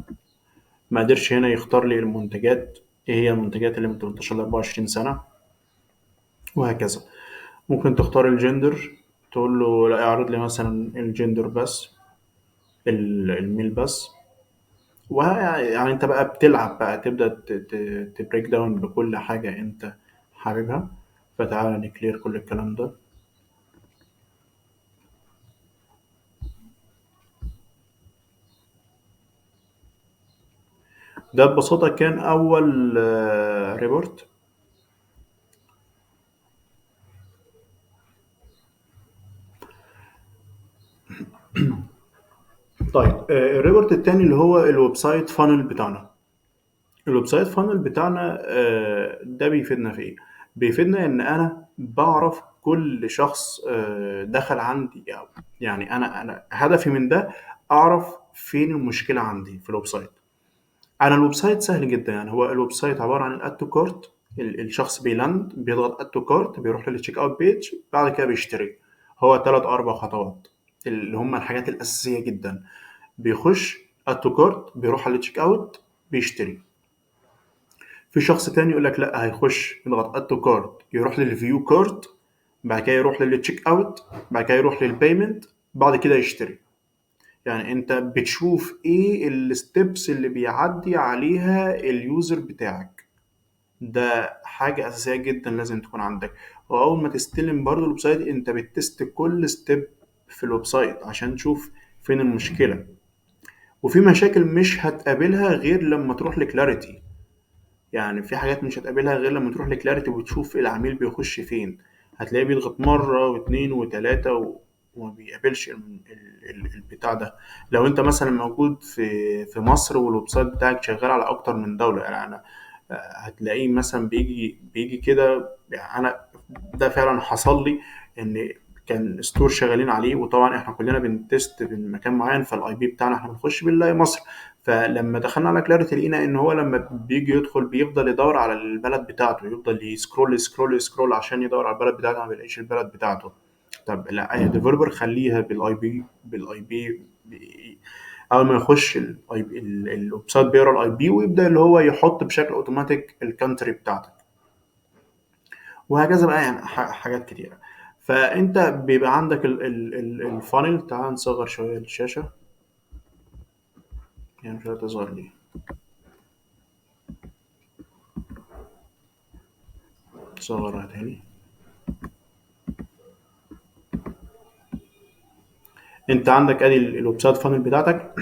ما قدرش هنا يختار لي المنتجات، ايه هي المنتجات اللي من تمنتاشر لأربعة وعشرين سنة وهكذا. ممكن تختار الجندر، تقول له لا اعرض لي مثلا الجندر بس، ال male بس. يعني انت بقى بتلعب بقى، تبدأ ت break down بكل حاجة انت حاببها. فتعالى ن clear كل الكلام ده. ده ببساطة كان أول report. طيب، ال report التاني اللي هو ال website funnel بتاعنا. ال website funnel بتاعنا ده بيفيدنا في ايه؟ بيفيدنا ان انا بعرف كل شخص دخل عندي، أو يعني انا هدفي من ده اعرف فين المشكلة عندي في ال website. انا ال website سهل جدا، يعني هو ال website عبارة عن ال add to cart، الشخص بي land بيضغط add to cart، بيروح لل checkout page، بعد كده بيشتري. هو 3 4 خطوات اللي هم الحاجات الاساسية جدا. بيخش add to cart، بيروح على ال checkout، بيشتري. في شخص تاني يقول لك لا، هيخش يضغط add to cart، يروح لل view cart، بعد كده يروح لل checkout، بعد كده يروح لل payment، بعد كده يشتري. يعني انت بتشوف ايه ال steps اللي بيعدي عليها ال user بتاعك. ده حاجة أساسية جدا لازم تكون عندك. وأول ما تستلم برضو ال website انت بت test كل step في ال website عشان تشوف فين المشكلة. وفي مشاكل مش هتقابلها غير لما تروح ل Clarity، يعني في حاجات مش هتقابلها غير لما تروح ل Clarity وتشوف العميل بيخش فين. هتلاقيه بيضغط مرة واتنين وتلاتة وما بيقابلش البتاع ده. لو انت مثلا موجود في مصر وال website بتاعك شغال على اكتر من دولة، يعني انا هتلاقيه مثلا بيجي كده. يعني انا ده فعلا حصل لي، ان كان store شغالين عليه، وطبعا احنا كلنا بن test من مكان معين، فال IP بتاعنا احنا بنخش بالله مصر. فلما دخلنا على Clarity لقينا ان هو لما بيجي يدخل بيفضل يدور على البلد بتاعته، يفضل ي scroll scroll scroll عشان يدور على البلد بتاعته، ما بيلاقيش البلد بتاعته. طب لا يا developer خليها بال IP، بال IP اول ما يخش ال IP ال website بيقرا ال IP ويبدا اللي هو يحط بشكل اوتوماتيك ال country بتاعتك، وهكذا بقى. يعني حاجات كتيرة. فانت بيبقى عندك ال funnel. تعال نصغر شوية الشاشة، يعني مش هتصغر ليه، نصغرها تاني. انت عندك ادي ال website funnel بتاعتك.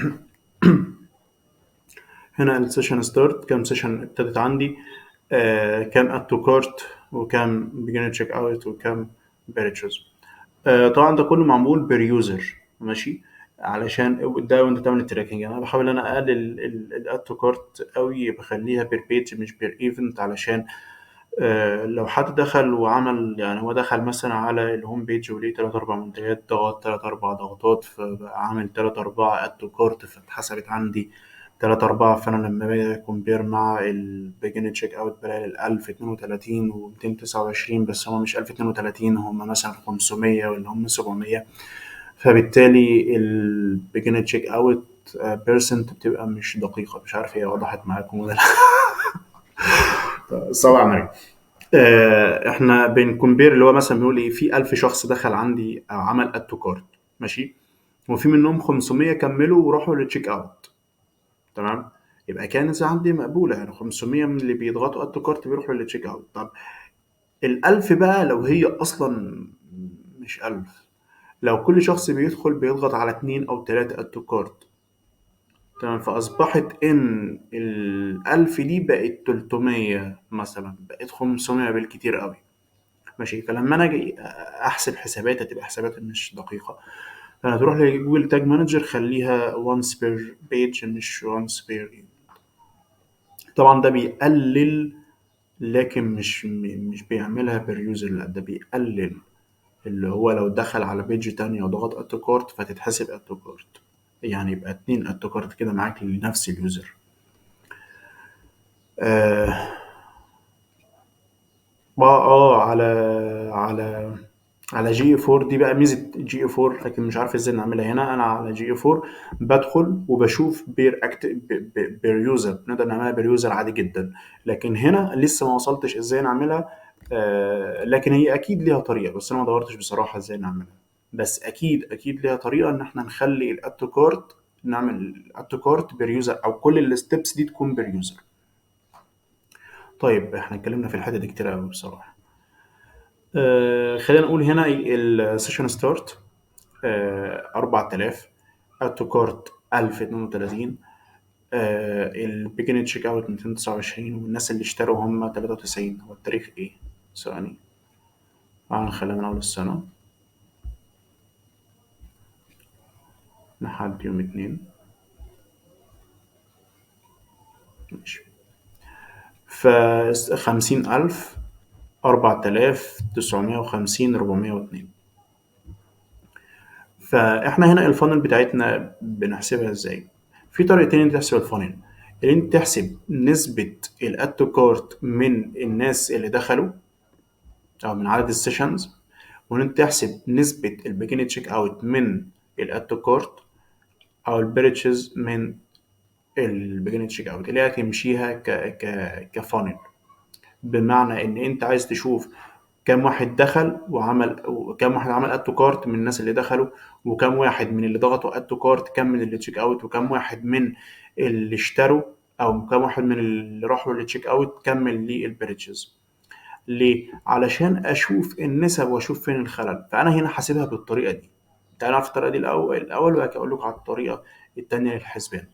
هنا ال session start، كام session ابتدت عندي، كام add to cart، وكام begin checkout، وكام purchase. طبعا ده كله معمول per user، ماشي، علشان ده وانت تعمل ال tracking. انا بحاول ان انا اقلل ال add to cart قوي، بخليها per page مش per event، علشان لو حد دخل وعمل، يعني هو دخل مثلا على ال home page وليه 3 4 منتجات، ضغط 3 4 ضغطات، فبقى عامل 3 4 add to cart، فاتحسبت عندي 3 4. فانا لما باجي compare مع ال begin checkout بلاقي ال 1032 و 229، بس هما مش 1032، هما مثلا 500 ولا هم 700. فبالتالي ال begin checkout percent بتبقى مش دقيقة. مش عارف هي وضحت معاكم ولا لا. صعب عليا. احنا بن compare اللي هو مثلا بنقول ايه، في 1000 شخص دخل عندي او عمل add to cart، ماشي، وفي منهم 500 كملوا وراحوا لل checkout، تمام، يبقى كان عندي مقبولة، يعني 500 من اللي بيضغطوا add to cart بيروحوا لل checkout. طب ال1000 بقى لو هي اصلا مش 1000، لو كل شخص بيدخل بيضغط على 2 او 3 add to cart، تمام، فاصبحت ان ال1000 دي بقت 300 مثلا، بقت 500 بالكتير قوي، ماشي. فلما انا اجي احسب حسابات هتبقى حسابات مش دقيقة. فانا تروح ل Google Tag Manager خليها once per page مش once per event. طبعا ده بيقلل، لكن مش بيعملها per user، لا ده بيقلل اللي هو لو دخل على page تانية وضغط add to cart فتتحسب add to cart، يعني يبقى 2 add to cart كده معاك لنفس ال user. على على على GA 4، دي بقى ميزة GA 4، لكن مش عارف ازاي نعملها هنا. انا على GA 4 بدخل وبشوف per act per user، نقدر نعملها per user عادي جدا، لكن هنا لسه ما وصلتش ازاي نعملها. لكن هي اكيد ليها طريقه، بس انا ما دورتش بصراحة ازاي نعملها، بس اكيد ليها طريقه ان احنا نخلي ال add to cart، نعمل ال add to cart per user، او كل ال steps دي تكون per user. طيب احنا اتكلمنا في الحتة دي كتير قوي بصراحة. خلينا نقول هنا ال session start، 4000، add to cart 1032، ال begin checkout 229، والناس اللي اشتروا هم 93. هو التاريخ ايه؟ ثواني، تعال نخليها من اول السنة. لحد يوم 2. ماشي. ف 50000، 4950، 402. فاحنا هنا ال funnel بتاعتنا بنحسبها ازاي؟ في طريقتين انت تحسب ال funnel. ان انت تحسب نسبة ال add to cart من الناس اللي دخلوا او من عدد ال sessions، وان انت تحسب نسبة ال begin checkout من ال add to cart او ال purchase من ال begin checkout، اللي هي تمشيها ك ك ك funnel. بمعنى ان انت عايز تشوف كام واحد دخل وعمل، وكام واحد عمل add to cart من الناس اللي دخلوا، وكام واحد من اللي ضغطوا add to cart كمل اللي checkout، وكام واحد من اللي اشتروا، او كام واحد من اللي راحوا لل checkout كمل لل purchase. ليه؟ علشان اشوف النسب واشوف فين الخلل. فانا هنا حاسبها بالطريقة دي. تعالوا نعرف الطريقة دي الاول وبعد كده اقول لكم على الطريقة الثانية للحسبان.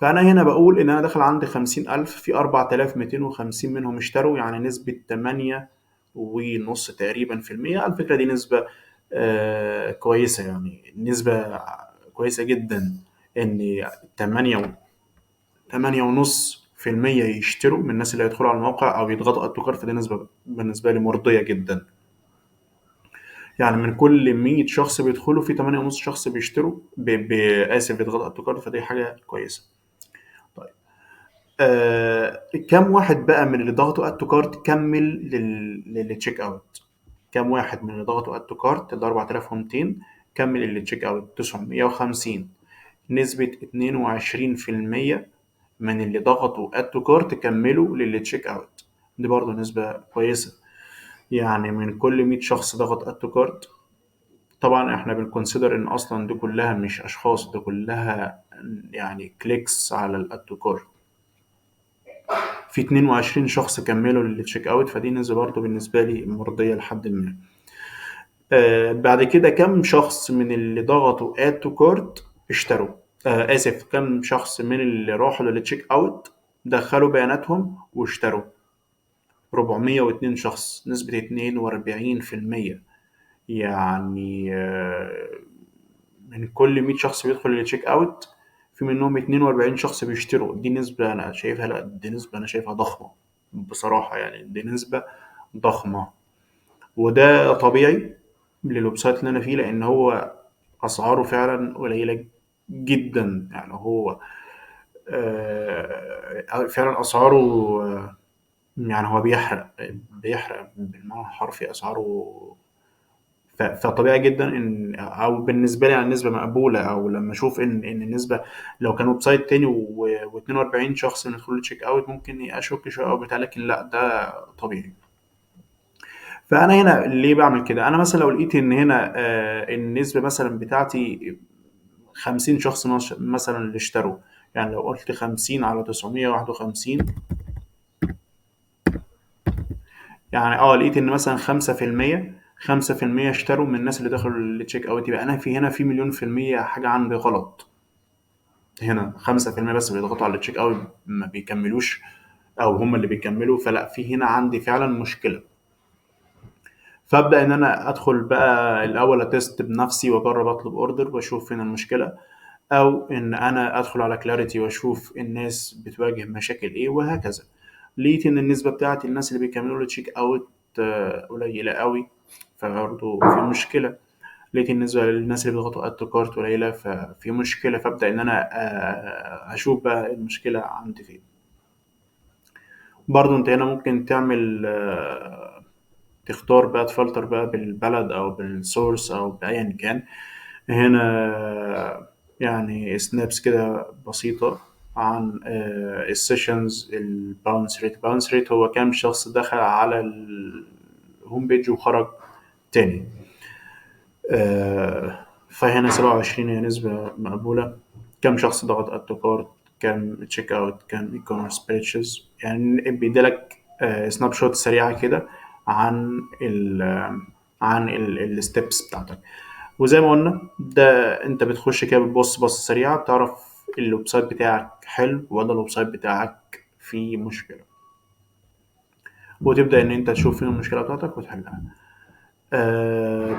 فانا هنا بقول ان انا داخل عندي 50000، في 4250 منهم اشتروا، يعني نسبه 8.5 تقريبا في المية. على فكرة دي نسبه كويسة، يعني نسبه كويسة جدا ان 8.5% يشتروا من الناس اللي هيدخلوا على الموقع او يضغطوا add to cart. فدي نسبه بالنسبة لي مرضية جدا. يعني من كل 100 شخص بيدخلوا في 8.5 شخص بيشتروا اسف بيضغطوا add to cart، فدي حاجة كويسة. طيب كم واحد بقى من اللي ضغطوا add to cart كمل لل checkout؟ كم واحد من اللي ضغطوا add to cart ال 4200 كمل لل checkout؟ 950، نسبة 22% من اللي ضغطوا add to cart كملوا لل checkout. دي برضه نسبة كويسة. يعني من كل 100 شخص ضغط add to cart، طبعا احنا بن consider ان اصلا دي كلها مش اشخاص، دي كلها يعني clicks على ال add to cart. في 22 شخص كملوا لل checkout، فدي نسبة برضه بالنسبة لي مرضية لحد ما. بعد كده كم شخص من اللي ضغطوا add to cart اشتروا؟ اسف، كم شخص من اللي راحوا لل checkout دخلوا بياناتهم واشتروا؟ 402 شخص، نسبة 42%. يعني من كل 100 شخص بيدخل لل checkout في منهم 42 شخص بيشتروا. دي نسبة أنا شايفها، لا دي نسبة أنا شايفها ضخمة بصراحة، يعني دي نسبة ضخمة، وده طبيعي لل website اللي أنا فيه، لأن هو أسعاره فعلا قليلة جدا. يعني هو فعلا أسعاره، يعني هو بيحرق بالمعنى الحرفي أسعاره. فطبيعي جدا ان، او بالنسبة لي يعني نسبه مقبولة، او لما اشوف ان النسبة لو كان website تاني و42 شخص من دخول ال checkout ممكن اشك شوية او بتاع، لكن لا ده طبيعي. فانا هنا ليه بعمل كده؟ انا مثلا لو لقيت ان هنا النسبة مثلا بتاعتي 50 شخص مثلا اللي اشتروا، يعني لو قلت 50 على 951، يعني لقيت ان مثلا 5% اشتروا من الناس اللي دخلوا ال checkout، يبقى انا في هنا في 1,000,000% حاجة عندي غلط. هنا 5% بس بيضغطوا على ال checkout ما بيكملوش، او هم اللي بيكملوا، فلا في هنا عندي فعلا مشكلة. فابدا ان انا ادخل بقى الاول ا test بنفسي واجرب اطلب order واشوف فين المشكلة، او ان انا ادخل على Clarity واشوف الناس بتواجه مشاكل ايه وهكذا. لقيت ان النسبة بتاعت الناس اللي بيكملوا ال checkout قليله قوي، فبرضه في مشكلة. لقيت النسبة للناس اللي بيضغطوا add to cart قليله، ففي مشكلة. فابدا ان انا اشوف بقى المشكلة عندي فين. برضه انت هنا ممكن تعمل تختار بقى تفلتر بقى بالبلد او بال source او بايا كان. هنا يعني snaps كده بسيطة عن ال sessions، ال bounce rate. ال bounce rate هو كام شخص دخل على ال home page وخرج تاني. فهنا 27 هي نسبة مقبولة. كام شخص ضغط add to cart، كام checkout، كام e-commerce purchase. يعني بيديلك snapshot سريعة كده عن ال steps بتاعتك. وزي ما قلنا ده انت بتخش كده بتبص بصة سريعة بتعرف ال website بتاعك حلو ولا ال website بتاعك فيه مشكلة، وتبدأ ان انت تشوف فين المشكلة بتاعتك وتحلها.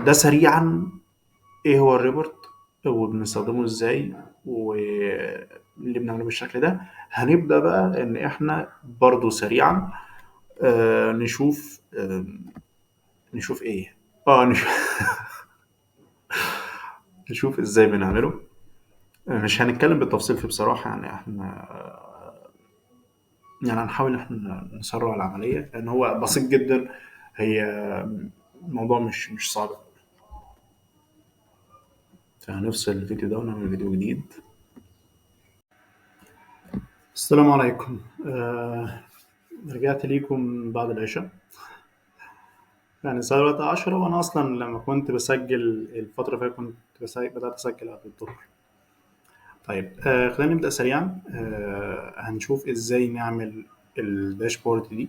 ده سريعا ايه هو ال report. وبنستخدمه ازاي واللي بنعمله بالشكل ده. هنبدأ بقى ان احنا برضو سريعا نشوف نشوف ايه، نشوف نشوف ازاي بنعمله. مش هنتكلم بالتفصيل فيه بصراحة، يعني احنا يعني هنحاول ان احنا نسرع العملية لان هو بسيط جدا، هي الموضوع مش صعب. فهنفصل الفيديو ده ونعمل فيديو جديد. السلام عليكم. رجعت ليكم بعد العشاء، يعني الساعة دلوقتي 10، وأنا أصلاً لما كنت بسجل الفترة اللي فاتت كنت بدأت أسجل قبل الظهر. خلينا نبدأ سريعاً. هنشوف إزاي نعمل ال dashboard دي.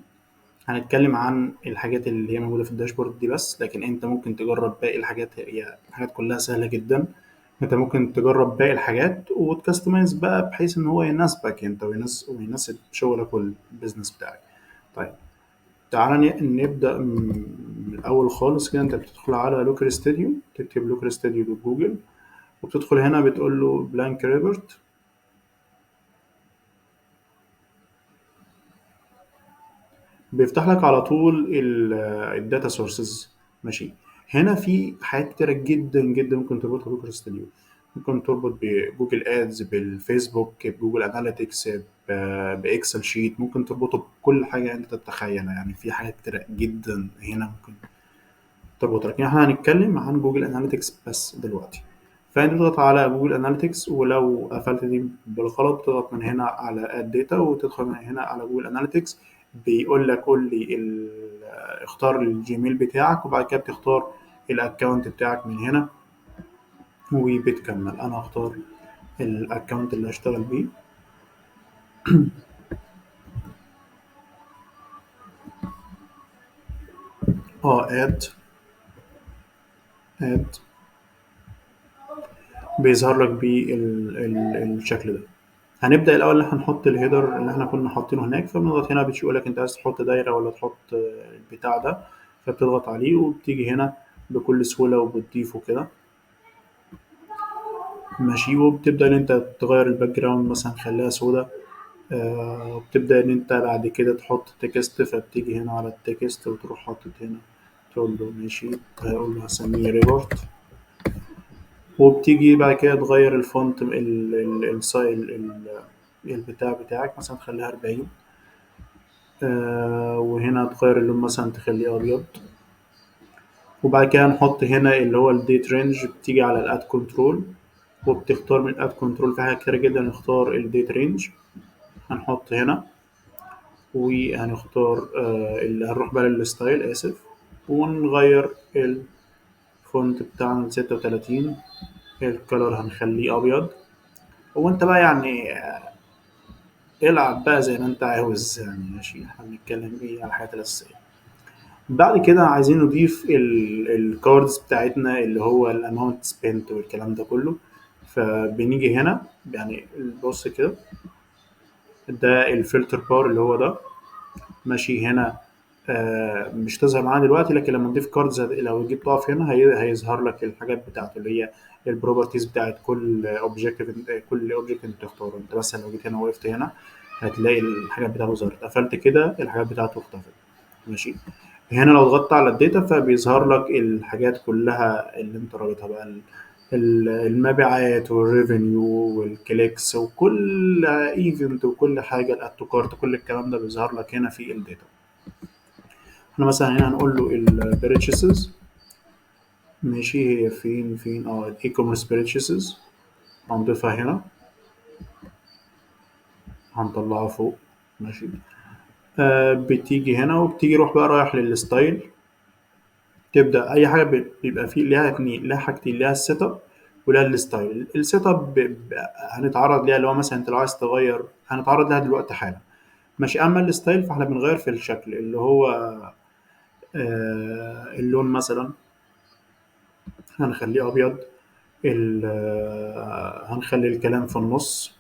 هنتكلم عن الحاجات اللي هي موجودة في ال dashboard دي بس، لكن أنت ممكن تجرب باقي الحاجات، هي الحاجات كلها سهلة جداً. أنت ممكن تجرب باقي الحاجات وت customize بقى بحيث إن هو يناسبك أنت ويناسب شغلك وال business بتاعك. تعالى نبدأ من الأول خالص كده. أنت بتدخل على Looker Studio، تكتب Looker Studio بالجوجل، وبتدخل هنا بتقول له blank report. بيفتح لك على طول ال data sources. ماشي، هنا في حاجات كتيرة جدا جدا ممكن تربطها ب Looker Studio. ممكن تربط ب Google Ads، بالفيسبوك، ب Google Analytics، ب Excel sheet، ممكن تربطه بكل حاجة انت تتخيلها. يعني في حاجات كتيرة جدا هنا ممكن تربطها، لكن احنا هنتكلم عن Google Analytics بس دلوقتي. فانت تضغط على Google Analytics، ولو قفلت دي بالغلط تضغط من هنا على add data وتدخل من هنا على Google Analytics. بيقول لك قول لي اختار ال Gmail بتاعك، وبعد كده بتختار ال account بتاعك من هنا وبتكمل. انا هختار ال account اللي هشتغل بيه. Add بيظهر لك بالشكل ده. هنبدأ الأول إن إحنا نحط ال header اللي إحنا كنا حاطينه هناك. فبنضغط هنا، بيقول لك أنت عايز تحط دايرة ولا تحط البتاع ده، فبتضغط عليه وبتيجي هنا بكل سهولة وبتضيفه كده. ماشي، وبتبدأ إن أنت تغير ال background مثلا خليها سودا. وبتبدأ إن أنت بعد كده تحط text، فبتيجي هنا على ال text وتروح حاطط هنا تقول له ماشي، هقول له هسميه report. وبتيجي بعد كده تغير ال font البتاع بتاعك، مثلا تخليها 40. وهنا تغير اللون مثلا تخليه أبيض. وبعد كده نحط هنا اللي هو ال date range. بتيجي على ال add control وبتختار من ال add control في حاجات كتيرة جدا، نختار ال date range هنحط هنا، وهنختار، اللي هنروح بقى لل style، آسف، ونغير ال font بتاعنا لستة وتلاتين، ال color هنخليه أبيض. وانت بقى العب بقى زي ما انت عاوز، ماشي. احنا بنتكلم ايه على الحاجات الأساسية. بعد كده عايزين نضيف ال cards بتاعتنا اللي هو ال amount spent والكلام ده كله. فبنيجي هنا، بص كده، ده ال filter bar اللي هو ده. ماشي، هنا، مش تظهر معانا دلوقتي، لكن لما نضيف cards لو جيت تقف هنا هيظهر لك الحاجات بتاعته اللي هي ال properties بتاعت كل object انت بتختاره. انت مثلا لو جيت هنا وقفت هنا هتلاقي الحاجات بتاعته ظهرت، قفلت كده الحاجات بتاعته اختفت. ماشي، هنا لو ضغطت على ال data فبيظهر لك الحاجات كلها اللي انت رابطها بقى، المبيعات وال revenue وال clicks وكل event وكل حاجه، ال add to cart، كل الكلام ده بيظهر لك هنا في ال data. احنا مثلا هنا هنقول له ال purchases، ماشي، هي فين؟ ال e-commerce purchases هنضيفها هنا، هنطلعها فوق. ماشي، بتيجي هنا وبتيجي روح بقى رايح لل style. تبدأ أي حاجة بيبقى فيه ليها اتنين، ليها حاجتين، ليها ال setup وليها ال style. ال setup هنتعرض ليها، اللي هو مثلا انت لو عايز تغير هنتعرض لها دلوقتي حالا. ماشي، اما ال style فاحنا بنغير في الشكل اللي هو، اللون مثلا هنخليه ابيض، هنخلي الكلام في النص،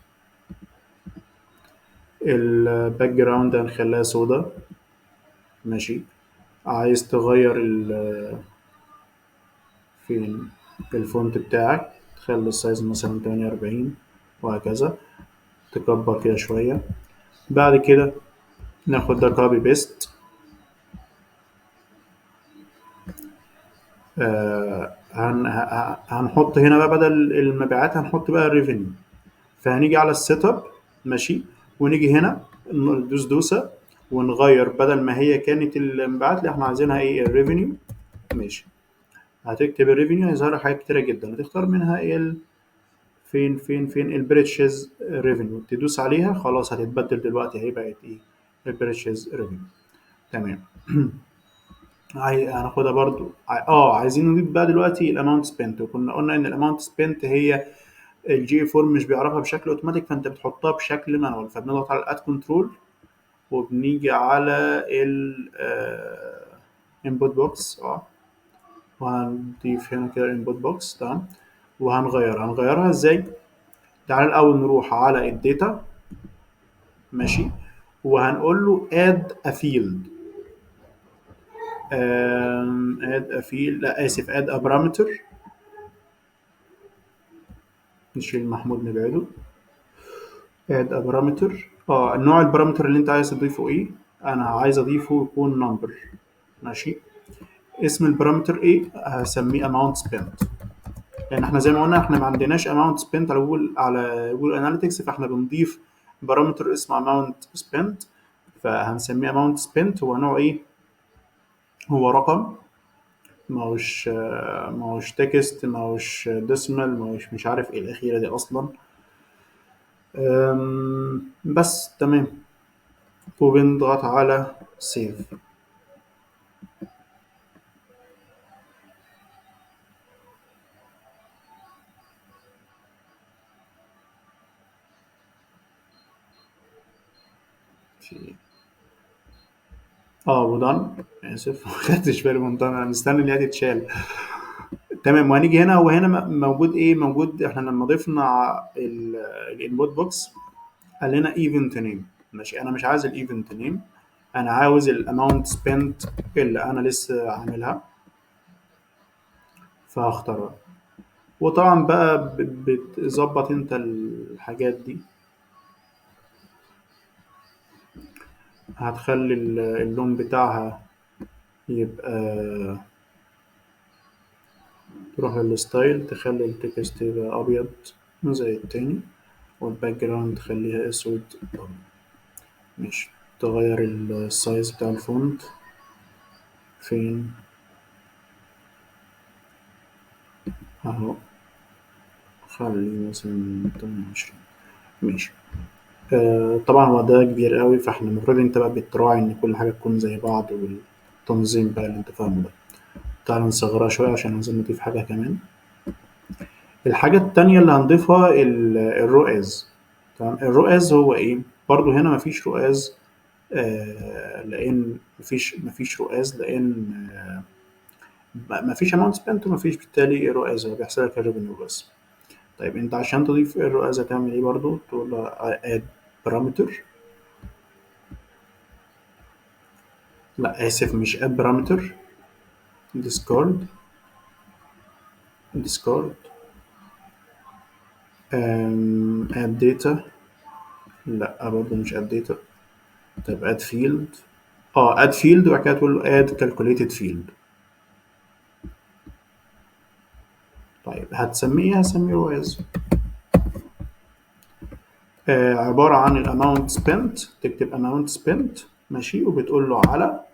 ال background هنخليها سودا. ماشي، عايز تغير فين ال font بتاعك تخلي ال size مثلا 48 وهكذا، تكبر كده شوية. بعد كده ناخد ده copy paste. هنحط هنا بقى بدل المبيعات هنحط بقى ال revenue. فهنيجي على ال setup، ماشي، ونيجي هنا ندوس دوسة ونغير، بدل ما هي كانت المبيعات اللي احنا عايزينها ايه؟ ال revenue. ماشي، هتكتب ال revenue هيظهر لك حاجات كتيرة جدا، هتختار منها ايه؟ فين فين فين ال purchase revenue، تدوس عليها خلاص هتتبدل دلوقتي، هي بقت ايه؟ ال purchase revenue. تمام. هناخدها برضو. عايزين نضيف بقى دلوقتي ال amount spent، وكنا قلنا ان ال amount spent هي ال GA4 مش بيعرفها بشكل اوتوماتيك، فانت بتحطها بشكل manual. فبنضغط على ال add control وبنيجي على ال input box، وهنضيف هنا كده ال input box. تمام، وهنغيرها. هنغيرها ازاي؟ تعال الاول نروح على ال data، ماشي، وهنقول له add a field، add a field، لا اسف، add a parameter. نشيل محمود نبعده. add a parameter. نوع ال parameter اللي انت عايز تضيفه ايه؟ انا عايز اضيفه يكون number. ماشي، اسم ال parameter ايه؟ هسميه amount spent، لان احنا زي ما قلنا احنا ما عندناش amount spent على Google Analytics، فاحنا بنضيف parameter اسمه amount spent، فهنسميه amount spent. هو نوع ايه؟ هو رقم، ما هوش text، ما هوش decimal، ما هوش مش عارف ايه الاخيرة دي اصلا. بس تمام، وبنضغط على save. و done، اسف ما خدتش بالي من done، انا مستني ان هي تتشال. تمام، وهنيجي هنا، وهنا موجود ايه؟ موجود احنا لما ضفنا ال input box قال لنا event name. ماشي، انا مش عايز ال event name، انا عاوز ال amount spent اللي انا لسه عاملها، فهختارها. وطبعا بقى بتظبط انت الحاجات دي، هتخلي اللون بتاعها يبقى، تروح لل style تخلي ال text يبقى ابيض زي التاني، وال background تخليها اسود. ماشي، تغير ال size بتاع ال font فين؟ اهو، خليه مثلا 28. ماشي، طبعا هو ده كبير قوي، فاحنا المفروض انت بقى بتراعي ان كل حاجة تكون زي بعض، والتنظيم بقى اللي انت فاهمه ده. تعال نصغرها شوية عشان عايزين نضيف حاجة كمان. الحاجة التانية اللي هنضيفها ال ROAS. تمام، ال ROAS هو ايه؟ برضو هنا مفيش ROAS، لان مفيش ROAS، لان مفيش amount spent ومفيش بالتالي ROAS، هو بيحسب لك ال revenue بس. طيب انت عشان تضيف ال ROAS هتعمل ايه؟ برضو تقول له add parameter، لا اسف مش add parameter، discard، discard، add data، لا برضو مش add data. طيب add field، add field، وبعد كده تقول له add calculated field. طيب هتسميه ايه؟ هسميه ROAS. عبارة عن ال amount spent، تكتب amount spent، ماشي، وبتقول له على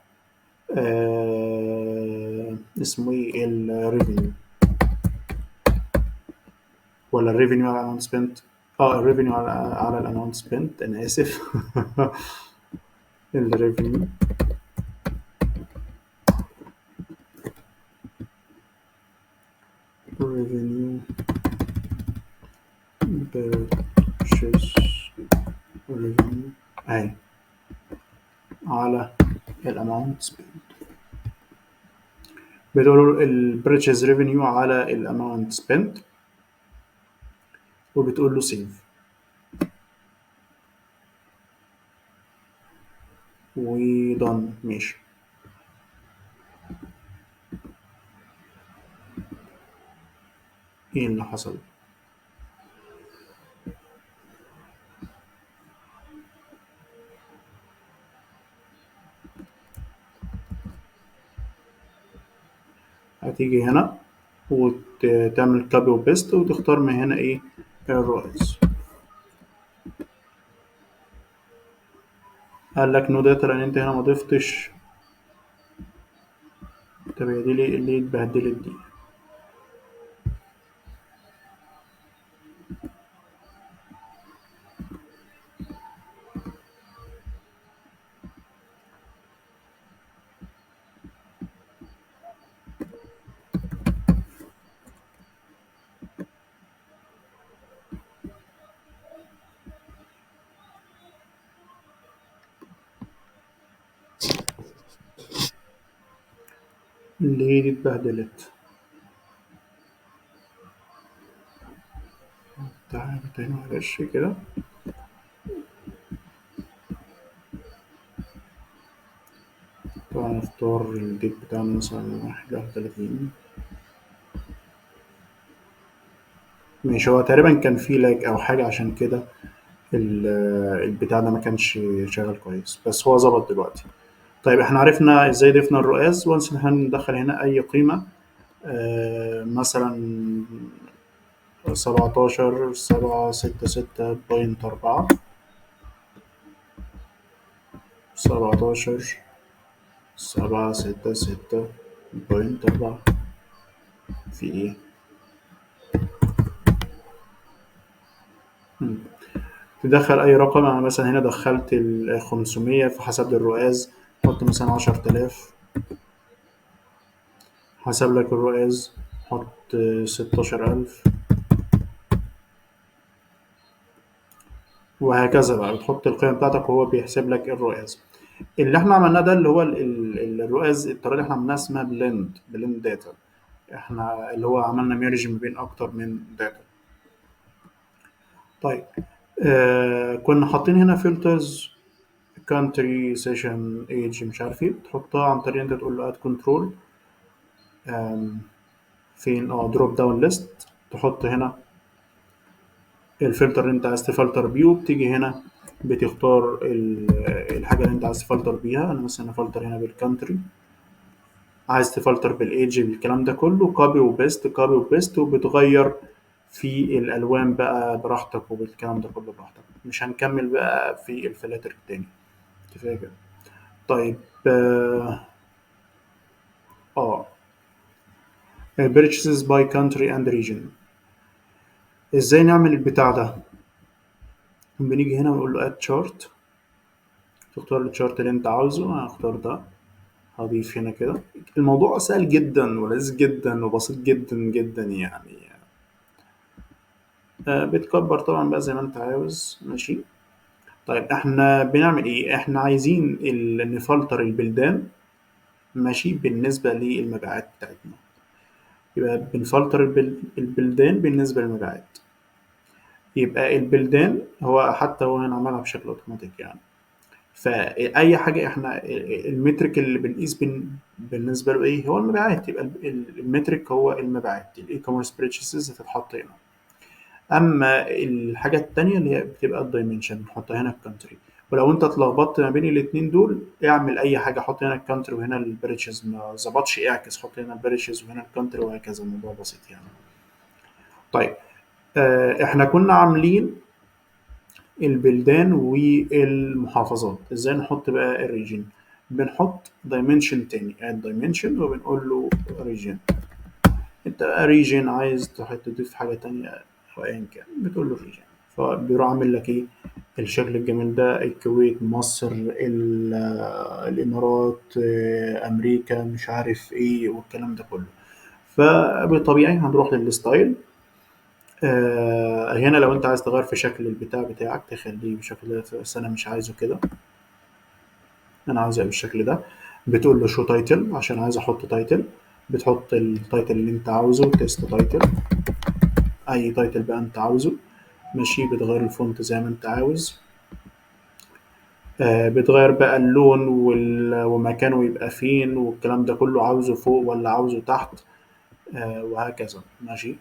اسمه ايه؟ ال revenue، ولا ال revenue على amount spent؟ ال revenue على ال amount spent، انا اسف. ال revenue revenue purchase revenue اهي على ال amount spent. بتقول ال purchase revenue على ال amount spent، وبتقول له save و done. ماشي، ايه اللي حصل؟ هتيجي هنا وتعمل copy و paste وتختار من هنا ايه؟ ال ROAS. قال لك no data لان انت هنا ما ضفتش. طب هي دي ليه اتبهدلت دي؟ ليه دي اتبهدلت؟ تعالى تاني معلش كده. طبعا نختار ال date بتاعنا مثلا 31. ماشي، هو تقريبا كان في lag او حاجة عشان كده البتاع ده ما كانش شغال كويس، بس هو ظبط دلوقتي. طيب احنا عرفنا ازاي ضفنا ال ROAS، once ان احنا ندخل هنا اي قيمة، مثلا 17766.4، 17766.4 في ايه؟ تدخل اي رقم. انا مثلا هنا دخلت ال 500 فحسب لي ال ROAS، حط مثلا 10000 حسب لك ال ROAS، حط 16000 وهكذا بقى. بتحط القيمة بتاعتك وهو بيحسب لك ال ROAS. اللي احنا عملناه ده اللي هو ال ROAS، الطريقة اللي احنا عملناها اسمها blend data، احنا اللي هو عملنا merge ما بين اكتر من data. طيب كنا حاطين هنا filters country session age مش عارف ايه، بتحطها عن طريق انت تقول له add control، فين drop down list، تحط هنا الفلتر اللي انت عايز تفلتر بيه، وبتيجي هنا بتختار الحاجة اللي انت عايز تفلتر بيها. انا مثلا افلتر هنا بال country، عايز تفلتر بالايدج بالكلام ده كله، copy و paste copy و paste، وبتغير في الالوان بقى براحتك وبالكلام ده كله براحتك. مش هنكمل بقى في الفلاتر التاني، كفاية كده. طيب purchases by country and region، ازاي نعمل البتاع ده؟ بنيجي هنا ونقول له add chart، تختار ال chart اللي انت عاوزه. انا هختار ده، هضيف هنا كده. الموضوع سهل جدا ولذيذ جدا وبسيط جدا جدا يعني. بتكبر طبعا بقى زي ما انت عاوز، ماشي. طيب احنا بنعمل ايه؟ احنا عايزين نفلتر البلدان، ماشي، بالنسبة للمبيعات بتاعتنا. يبقى بنفلتر البلدان بالنسبة للمبيعات. يبقى البلدان هو حتى هو هنا عملها بشكل اوتوماتيك يعني. فأي حاجة احنا ال metric اللي بنقيس بالنسبة له ايه؟ هو المبيعات. يبقى ال metric هو المبيعات، ال e-commerce purchases هتتحط هنا. اما الحاجة التانية اللي هي بتبقى ال dimension بنحطها هنا ال country. ولو انت اتلخبطت ما بين الاتنين دول اعمل اي حاجة، حط هنا ال country وهنا ال purchases، ما ظبطش اعكس، حط هنا ال purchases وهنا ال country وهكذا. الموضوع بسيط يعني. طيب احنا كنا عاملين البلدان والمحافظات، ازاي نحط بقى ال region؟ بنحط dimension تاني، add dimension، وبنقول له region. انت بقى region عايز تضيف حاجة تانية او ايا كان، بتقول له region، فبيروح عامل لك ايه الشكل الجميل ده: الكويت، مصر، الامارات، امريكا، مش عارف ايه والكلام ده كله. فبالطبيعي هنروح لل style. هنا لو انت عايز تغير في شكل البتاع بتاعك تخليه بشكل ده، بس انا مش عايزه كده، انا عايزه بالشكل ده. بتقول له show title عشان عايز احط title، بتحط ال title اللي انت عاوزه، test title، اي title بقى انت عاوزه، ماشي. بتغير ال font زي ما انت عاوز، بتغير بقى اللون ومكانه يبقى فين والكلام ده كله، عاوزه فوق ولا عاوزه تحت، وهكذا، ماشي.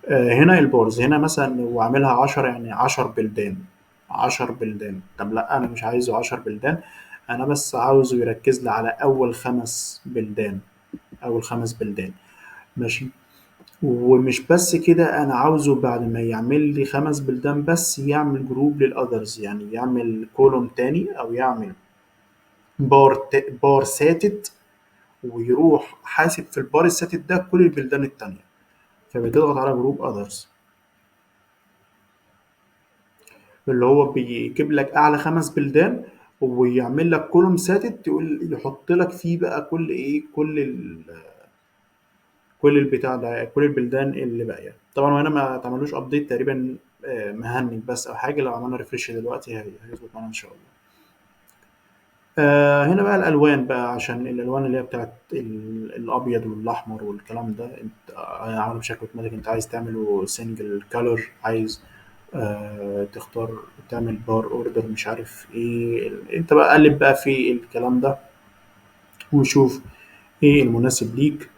هنا ال bars، هنا مثلا وعاملها 10، يعني 10 بلدان، 10 بلدان. طب لا انا مش عايزه 10 بلدان، انا بس عاوزه يركز لي على اول 5 بلدان، اول 5 بلدان. ماشي. ومش بس كده، انا عاوزه بعد ما يعمل لي 5 بلدان بس يعمل group لل others، يعني يعمل column تاني او يعمل بار ساتت، ويروح حاسب في البار الساتت ده كل البلدان التانية. فبتضغط على group others اللي هو بيجيب لك اعلى 5 بلدان ويعمل لك column ساتت، يقول يحط لك فيه بقى كل ايه، كل البتاع ده، كل البلدان اللي باقية. طبعا هنا ما تعملوش update تقريبا، مهنج بس او حاجة، لو عملنا refresh دلوقتي هيظبط معانا ان شاء الله. هنا بقى الالوان بقى، عشان الالوان اللي هي بتاعت الابيض والاحمر والكلام ده، انت عامله بشكل اوتوماتيك. انت عايز تعمله single color، عايز تختار تعمل bar order، مش عارف ايه. انت بقى قلب بقى في الكلام ده وشوف ايه المناسب ليك.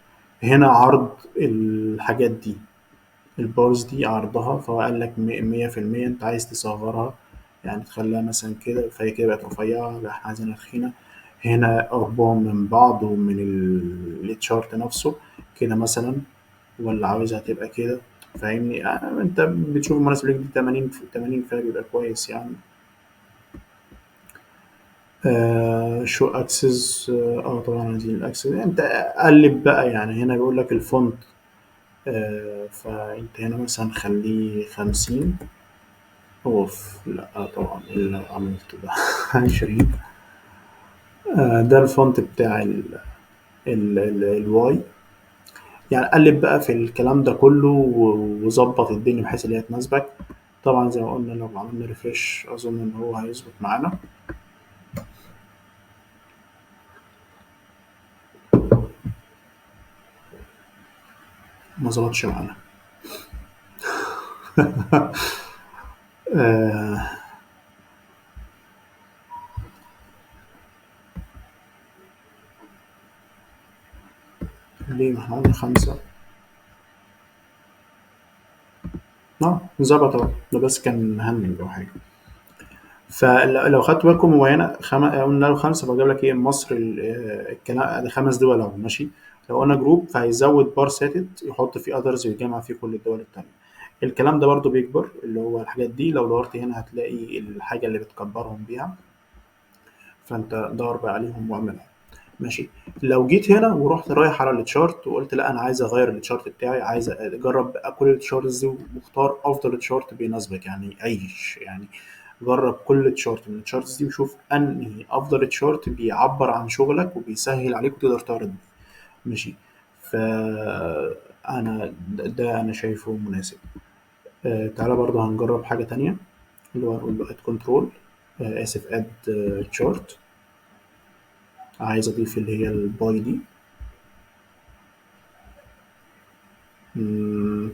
هنا عرض الحاجات دي، ال bars دي عرضها، فهو قال لك مية في المية. انت عايز تصغرها يعني تخليها مثلا كده، فهي كده بقت رفيعة، لا احنا عايزينها تخينة. هنا قربهم من بعض ومن ال chart نفسه كده مثلا، ولا عاوزها تبقى كده، فاهمني؟ انت بتشوف المناسب ليك. دي 80 فبيبقى كويس يعني. show axis، طبعا عايزين ال axis. انت قلب بقى يعني. هنا بيقول لك ال font، فانت هنا مثلا خليه 50. اوف، لا طبعا اللي عملته ده 20. ده ال font بتاع ال Y يعني. قلب بقى في الكلام ده كله وظبط الدنيا بحيث ان هي تناسبك. طبعا زي ما قلنا لو عملنا refresh اظن ان هو هيظبط معانا. ما ظبطش معانا. ليه؟ ما احنا قلنا 5. ظبط اهو، ده بس كان هنج او حاجة. فلو خدت بالكم هو هنا قلنا له 5، فجاب لك ايه؟ مصر الكلام ده 5 دول اهو، ماشي. لو قلنا group فهيزود بار ساتت يحط فيه others ويجمع فيه كل الدول التانية. الكلام ده برضو بيكبر اللي هو الحاجات دي، لو دورت هنا هتلاقي الحاجة اللي بتكبرهم بيها، فانت دور بقى عليهم واعملها، ماشي. لو جيت هنا ورحت رايح على ال chart وقلت لا انا عايز اغير ال chart بتاعي، عايز اجرب كل ال charts دي واختار افضل chart بيناسبك، يعني عيش يعني جرب كل chart من ال charts دي وشوف انهي افضل chart بيعبر عن شغلك وبيسهل عليك وتقدر تعرض بيه، ماشي. فانا ده انا شايفه مناسب. تعالى برضه هنجرب حاجة تانية، اللي هو هنقول له add control، اسف add chart. عايز اضيف اللي هي ال pie دي.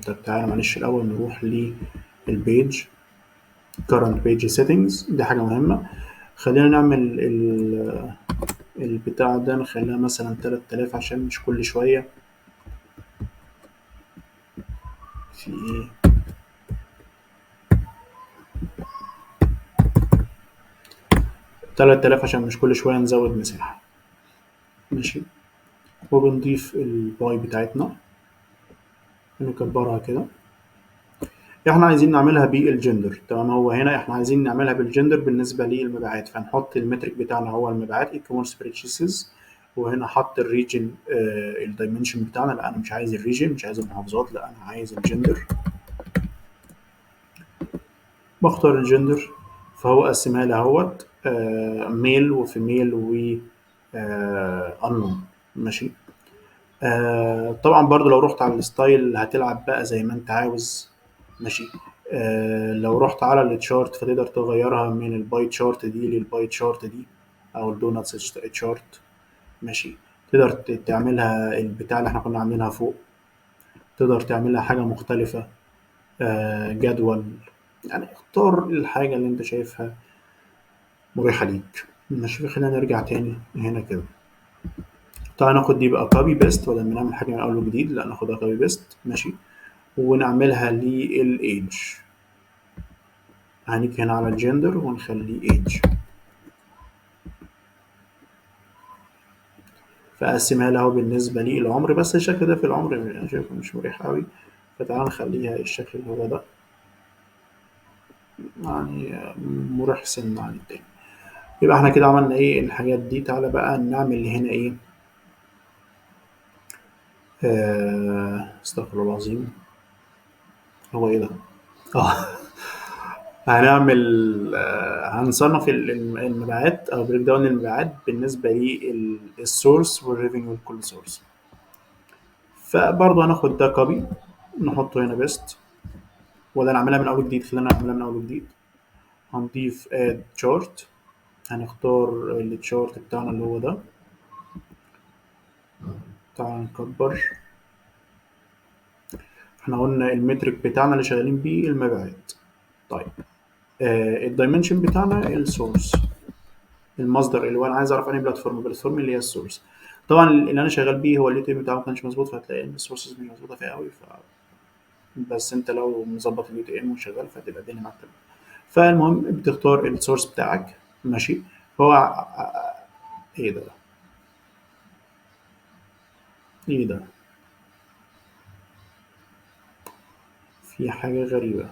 طب تعالى معلش الاول نروح لل page current page settings، دي حاجة مهمة. خلينا نعمل البتاع ده، نخليها مثلا 3000 عشان مش كل شوية في ايه. 3000 عشان مش كل شوية نزود مساحة، ماشي. وبنضيف ال pie بتاعتنا نكبرها كده. احنا عايزين نعملها بالجندر، تمام. هو هنا احنا عايزين نعملها بالجندر بالنسبة للمبيعات، فنحط ال metric بتاعنا هو المبيعات e-commerce purchases، وهنا حط ال region، ال dimension بتاعنا. لا انا مش عايز ال region، مش عايز المحافظات، لا انا عايز الجندر. بختار الجندر، فهو قسمها لي اهوت، male و female و، unknown، ماشي. طبعا برضو لو رحت على ال style هتلعب بقى زي ما انت عاوز، ماشي. لو رحت على ال chart فتقدر تغيرها من ال pie chart دي لل pie chart دي، او ال donuts chart، ماشي. تقدر تعملها البتاع اللي احنا كنا عاملينها فوق، تقدر تعملها حاجة مختلفة، جدول، يعني اختار الحاجة اللي انت شايفها مريحة ليك، ماشي. خلينا نرجع تاني هنا كده. تعال ناخد دي بقى copy paste، بدل ما نعمل حاجة من أول وجديد، لا ناخدها copy paste، ماشي. ونعملها للإيج، هنيجي هنا على الجندر ونخليه ايج. فقسمها له بالنسبة للعمر، بس الشكل ده في العمر انا شايفه مش مريح قوي، فتعال نخليها الشكل اللي هو ده، يعني مريح سنة عن التاني. يبقى احنا كده عملنا ايه الحاجات دي. تعالى بقى نعمل هنا ايه، استغفر الله العظيم، هو ايه ده؟ هنعمل هنصنف المبيعات او breakdown المبيعات بالنسبة لل source وال revenue لكل source. فبرضه هناخد ده copy نحطه هنا paste، ولا نعملها من اول جديد؟ خلينا نعملها من اول جديد. هنضيف add chart، هنختار ال chart بتاعنا اللي هو ده. تعال نكبر، احنا قلنا ال metric بتاعنا اللي شغالين بيه المبيعات. طيب ال dimension بتاعنا ال source، المصدر اللي هو انا عايز اعرف انهي platform، ال platform اللي هي ال source. طبعا اللي انا شغال بيه هو ال UTM بتاعه ما كانش مظبوط، فهتلاقي ان ال sources مش مظبوطة فيها قوي، بس انت لو مظبط ال UTM وشغال فهتبقى الدنيا معاك تمام. فالمهم بتختار ال source بتاعك، ماشي. فهو ايه ده؟ ايه ده؟ في حاجة غريبة.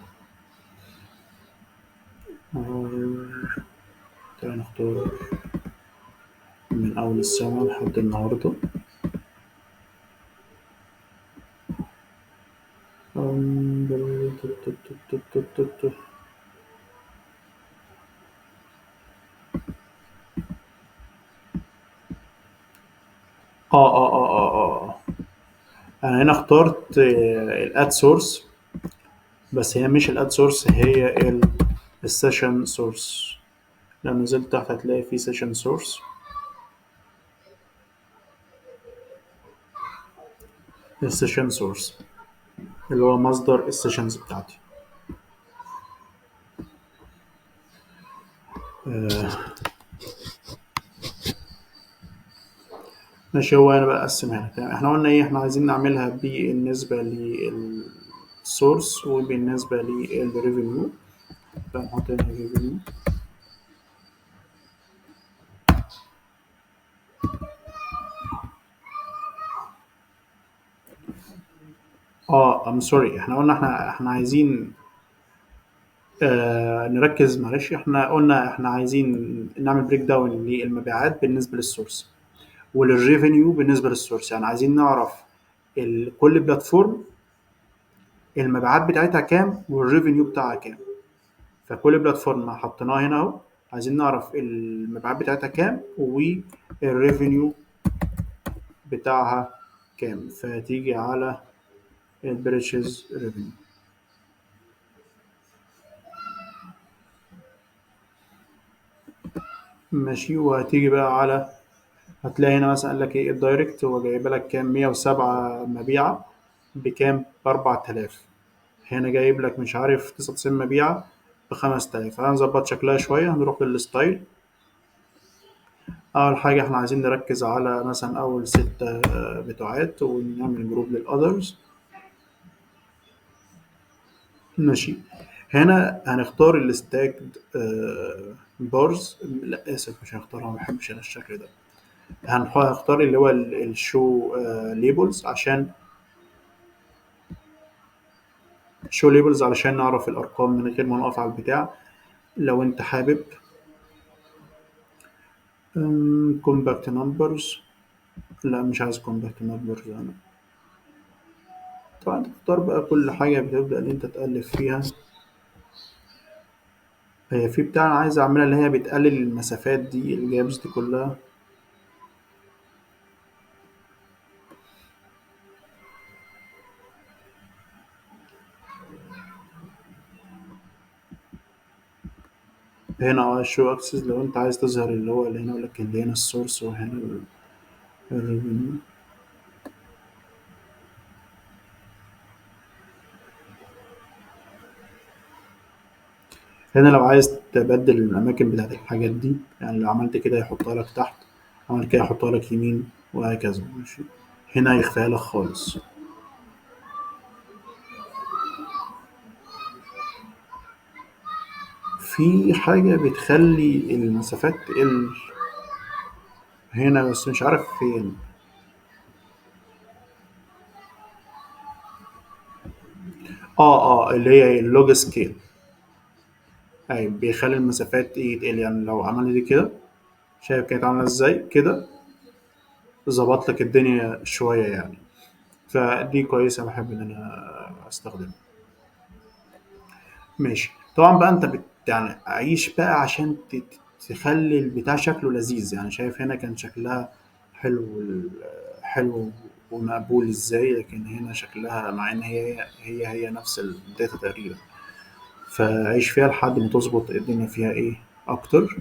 تعالى نختار من أول السنة لحد النهاردة. أنا هنا اخترت ال ad source، بس هي مش ال ad source، هي ال session source. لو نزلت تحت هتلاقي في session source. ال session source اللي هو مصدر ال sessions بتاعتي. ماشي. هو انا بقسمها لك. تمام. احنا قلنا ايه؟ احنا عايزين نعملها بالنسبة لل source وبالنسبة لل revenue، فنحط هنا revenue. I'm sorry، احنا قلنا احنا عايزين نركز، معلش، احنا قلنا احنا عايزين نعمل breakdown للمبيعات بالنسبة لل source ولل revenue بالنسبة لل source. يعني عايزين نعرف كل platform المبيعات بتاعتها كام وال revenue بتاعها كام. فكل platform حطيناها هنا اهو، عايزين نعرف المبيعات بتاعتها كام وال revenue بتاعها كام. فتيجي على ال purchase revenue. ماشي. وهتيجي بقى على، هتلاقي هنا مثلا قال لك ايه ال direct، هو جايب لك كام؟ 107 مبيعة بكام؟ ب 4000. هنا جايب لك مش عارف 99 مبيعة ب 5000. هنظبط شكلها شوية، هنروح لل style. أول حاجة احنا عايزين نركز على مثلا أول 6 بتوعات ونعمل group لل others. ماشي. هنا هنختار ال stacked bars. لا اسف، مش هنختارها، ما بحبش انا الشكل ده. هنختار اللي هو ال show labels، عشان show labels علشان نعرف الارقام من غير ما نقف على البتاع. لو انت حابب compact numbers، لا مش عايز compact numbers انا. طبعا تختار بقى كل حاجة بتبدا اللي انت تالف فيها. هي في بتاع انا عايز اعملها اللي هي بتقلل المسافات دي، ال gaps دي كلها. هنا ال show axis لو انت عايز تظهر اللي هو اللي هنا، يقول لك اللي هنا ال source وهنا ال revenue. هنا لو عايز تبدل الأماكن بتاعت الحاجات دي، يعني لو عملت كده يحطها لك تحت، عملت كده يحطها لك يمين، وهكذا. ماشي. هنا يخفيها لك خالص. في حاجة بتخلي المسافات تقل هنا بس مش عارف فين. اللي هي ال log scale، اي بيخلي المسافات ايه تقل. يعني لو عملنا دي كده، شايف كانت عامله ازاي كده، ظبط لك الدنيا شوية يعني. فدي كويسة، بحب ان انا استخدمها. ماشي. طبعا بقى انت يعني عيش بقى عشان تخلي البتاع شكله لذيذ يعني. شايف هنا كان شكلها حلو حلو ومقبول ازاي، لكن هنا شكلها مع ان هي نفس ال data تقريبا. فعيش فيها لحد ما تظبط الدنيا فيها ايه اكتر.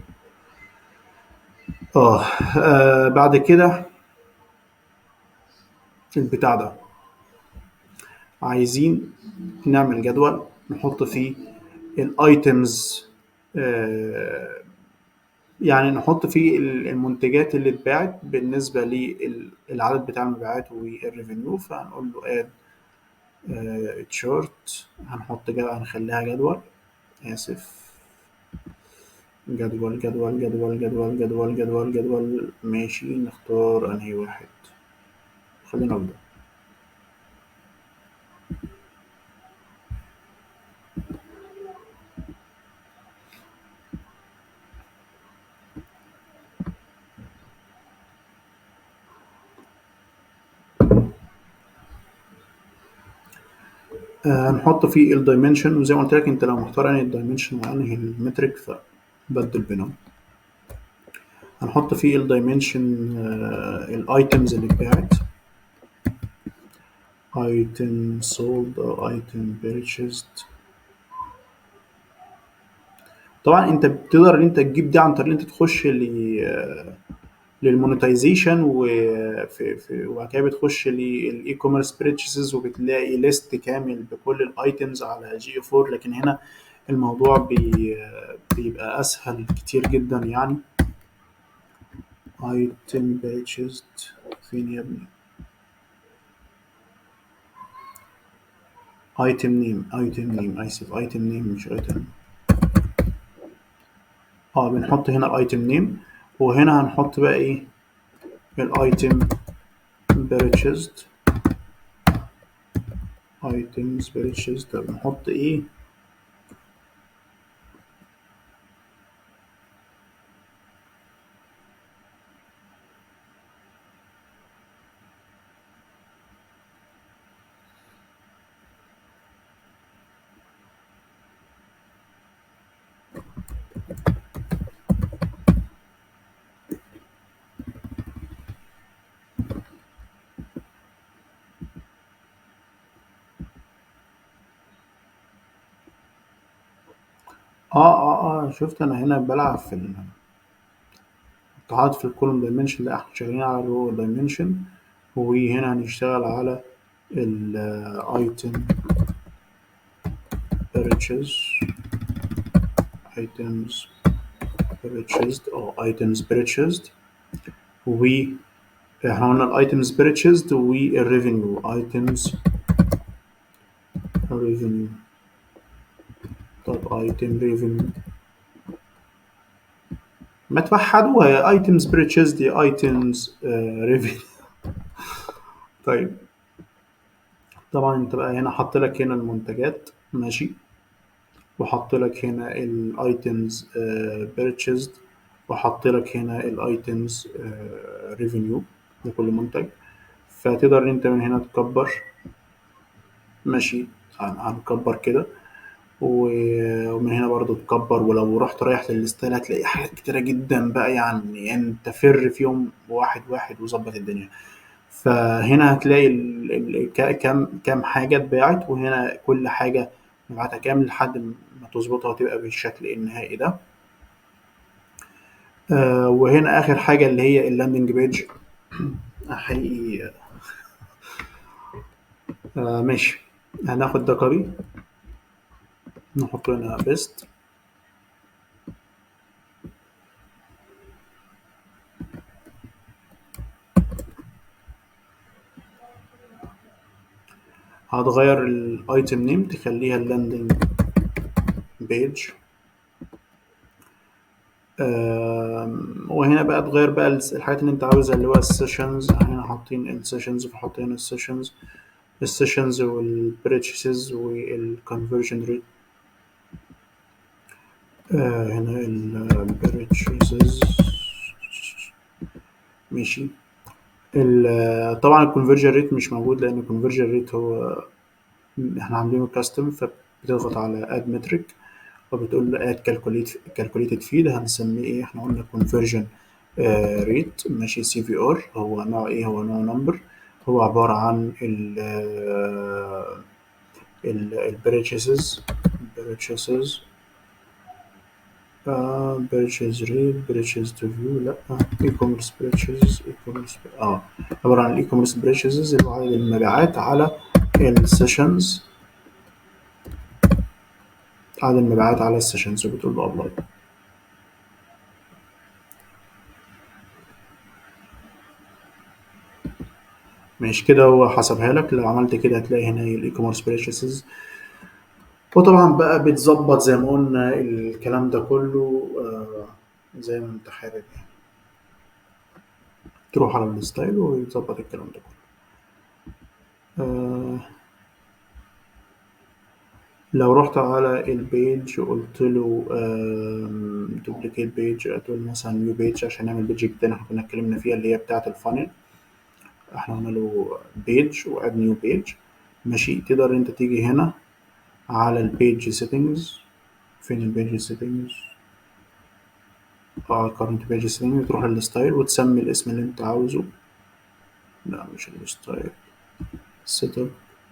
بعد كده البتاع ده عايزين نعمل جدول نحط فيه ال items، يعني نحط فيه المنتجات اللي اتباعت بالنسبة للعدد بتاع المبيعات وال revenue. فهنقول له add chart، هنحط جدول، هنخليها جدول، اسف، جدول جدول جدول جدول جدول جدول جدول. ماشي، نختار انهي واحد، خلينا نبدأ. هنحط فيه ال dimension، وزي ما قلت لك انت لو مختار انهي ال dimension وانهي ال metric فبدل بينهم. هنحط فيه ال dimension، ال items اللي اتباعت، item sold او item purchased. طبعا انت بتقدر ان انت تجيب دي عن طريق ان انت تخش لل monetization، وبعد كده بتخش لل e-commerce purchases وبتلاقي list كامل بكل ال items على GA 4. لكن هنا الموضوع بيبقى اسهل كتير جدا يعني. item purchased فين يا ابني؟ item name، item name، اسف، item name مش item. بنحط هنا ال item name، وهنا هنحط بقى ايه؟ ال item purchased، items purchased. طب نحط ايه؟ شفت انا هنا بلعب في كنت حاطط في ال column dimension، لا احنا شغالين على ال row dimension، وهنا هنشتغل على ال item purchase، items purchased او items purchased، و احنا قلنا ال items purchased وال revenue، items revenue. طب item revenue ما توحدوها يا items purchased يا items revenue. طيب طبعا انت بقى هنا حط لك هنا المنتجات، ماشي، وحط لك هنا ال items purchased، وحط لك هنا ال items revenue لكل منتج. فتقدر ان انت من هنا تكبر، ماشي، هنكبر كده، ومن هنا برضو تكبر. ولو رحت رايح لل style هتلاقي حاجات كتيرة جدا بقى، يعني انت فر فيهم واحد واحد وظبط الدنيا. فهنا هتلاقي كام حاجة اتباعت، وهنا كل حاجة مبيعاتها كام لحد ما تظبطها وتبقى بالشكل النهائي ده. وهنا آخر حاجة اللي هي ال landing page. حقيقي، ماشي، هناخد ده copy نحط هنا paste. هتغير ال item name تخليها ال landing page. وهنا بقى تغير بقى الحاجات اللي انت عاوزها اللي هو ال sessions. هنا حاطين ال sessions، فحط هنا ال sessions. ال sessions وال purchases وال conversion rate. هنا ال purchases ماشي. طبعا ال conversion rate مش موجود، لان ال conversion rate هو احنا عاملينه custom. فبتضغط على add metric وبتقول له add calculated field. هنسميه ايه؟ احنا قلنا conversion rate ماشي. CVR هو نوع ايه؟ هو نوع number. هو عبارة عن ال purchases، purchases purchase rate، purchase to view، لا e-commerce purchases، e-commerce عبارة عن e-commerce purchases اللي هو عدد المبيعات على ال sessions، عدد المبيعات على ال sessions، وبتقول له apply. ماشي كده هو حسبها لك. لو عملت كده هتلاقي هنا ال e-commerce purchases. وطبعا بقى بتظبط زي ما قلنا الكلام ده كله زي ما انت حابب يعني. تروح على ال style وتظبط الكلام ده كله. لو رحت على ال page وقلت له duplicate page، هتقول مثلا new page عشان نعمل page جديدة احنا كنا اتكلمنا فيها اللي هي بتاعة ال funnel. احنا قلنا له page و add new page ماشي. تقدر انت تيجي هنا على ال page settings. فين ال page settings؟ Current page settings. تروح لل style وتسمي الاسم اللي انت عاوزه. لا مش ال style، setup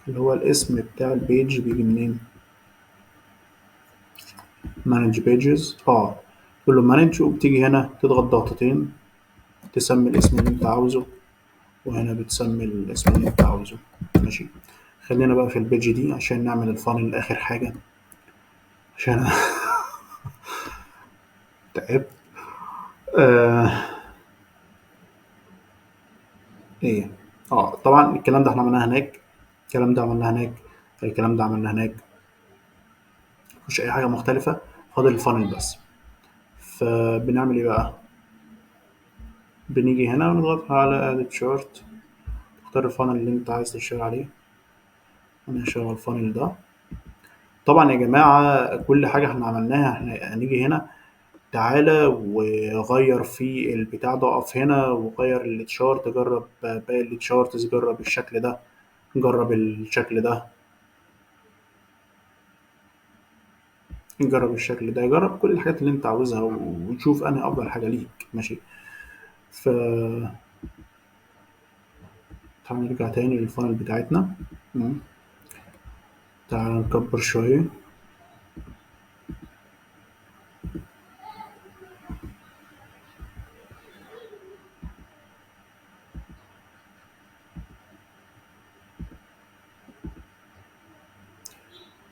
اللي هو الاسم بتاع ال page بيجي منين؟ manage pages. تقول له manage وبتيجي هنا تضغط ضغطتين تسمي الاسم اللي انت عاوزه، وهنا بتسمي الاسم اللي انت عاوزه ماشي. خلينا بقى في ال page دي عشان نعمل ال funnel لاخر حاجة عشان تعبت. ايه طبعا الكلام ده احنا عملناه هناك، الكلام ده عملناه هناك، الكلام ده عملناه هناك، مفيش اي حاجة مختلفة، فاضل ال funnel بس. فبنعمل ايه بقى؟ بنيجي هنا ونضغط على add chart، تختار ال funnel اللي انت عايز تشتغل عليه. انا هشتغل ال funnel ده. طبعا يا جماعة كل حاجة احنا عملناها، احنا هنيجي هنا تعالى وغير في البتاع ده، اقف هنا وغير ال chart، جرب باقي ال charts، جرب الشكل ده، جرب الشكل ده، جرب الشكل ده، جرب كل الحاجات اللي انت عاوزها وتشوف انا افضل حاجة ليك ماشي. ف تعال نرجع تاني لل funnel بتاعتنا. تعال نكبر شوية.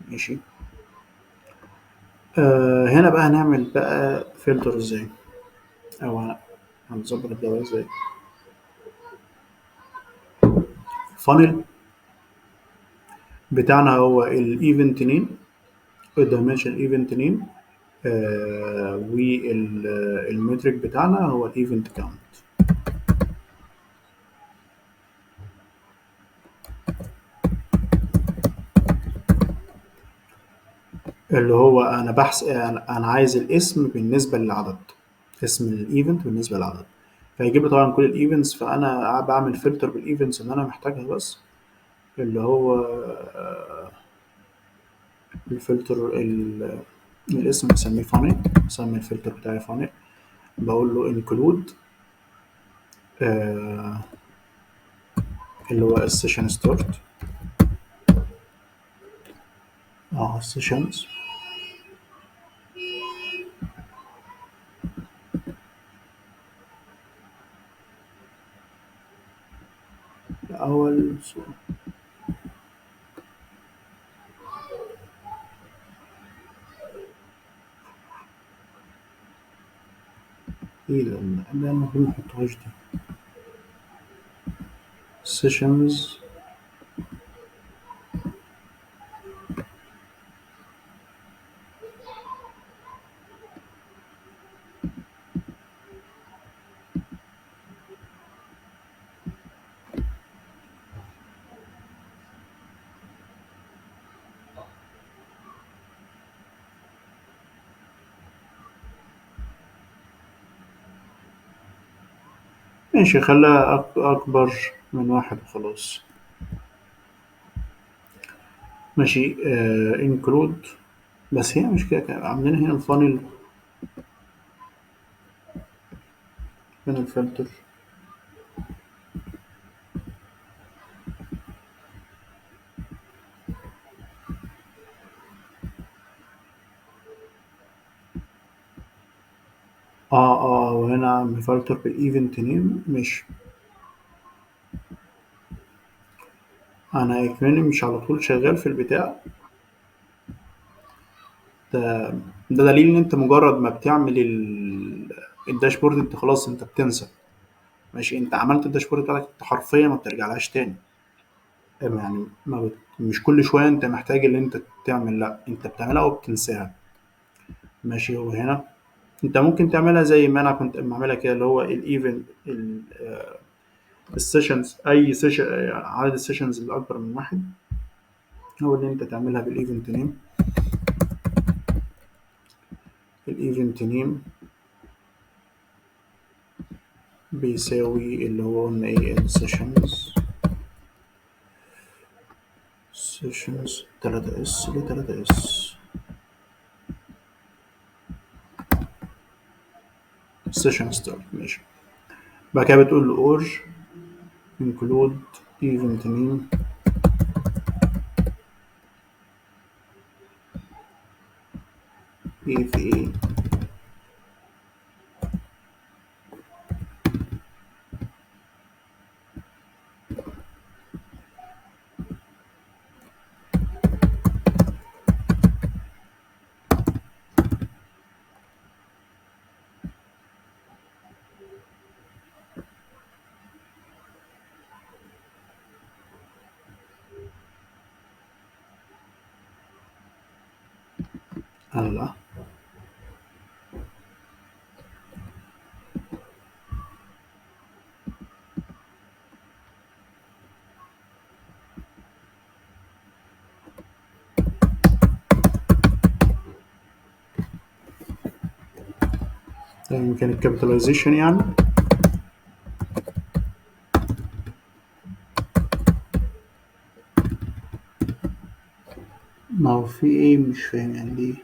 ماشي. هنا بقى هنعمل بقى فلتر ازاي، او هنظبط الدواء ازاي. ال funnel بتاعنا هو ال event name، ال dimension event name، وال metric بتاعنا هو ال event count. اللي هو انا بحث، انا عايز الاسم بالنسبة للعدد، اسم ال event بالنسبة للعدد، فيجيب لي طبعا كل ال events. فانا بعمل filter بال events اللي انا محتاجها بس، اللي هو الفلتر الاسم بسميه funnel، بسمي الفلتر بتاعي funnel، بقول له include اللي هو ال session start، sessions الأول. ايه ده؟ ده المفروض ما نحطهاش دي. sessions ماشي، خليها اكبر من واحد وخلاص. ماشي، include. بس هي مش كده، كده عاملين هنا ال funnel من الفلتر. وهنا مفلتر بال event name. ماشي، انا اكمني مش على طول شغال في البتاع ده. ده دليل ان انت مجرد ما بتعمل ال dashboard انت خلاص انت بتنسى. ماشي، انت عملت ال dashboard بتاعتك انت حرفيا ما بترجعلهاش تاني. يعني ما بت... مش كل شوية انت محتاج ان انت تعمل، لا انت بتعملها وبتنساها. ماشي، وهنا انت ممكن تعملها زي ما انا كنت بعملها كده، اللي هو ال event ال sessions، اي session عدد ال sessions اللي اكبر من واحد هو اللي انت تعملها بال event name. ال event name بيساوي اللي هو قلنا ايه، ال sessions، sessions 3 s، ليه 3 s؟ session start. ماشي، بعد كده بتقول له or include event name اي في اي. الله، ده يمكن ال capitalization يعني. ما هو في ايه مش فاهم يعني ليه.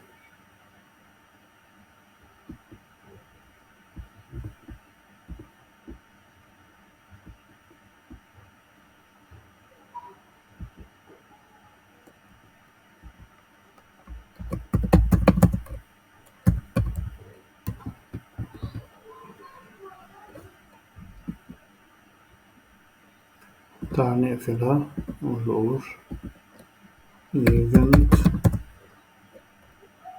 تعال نقفلها نقول or event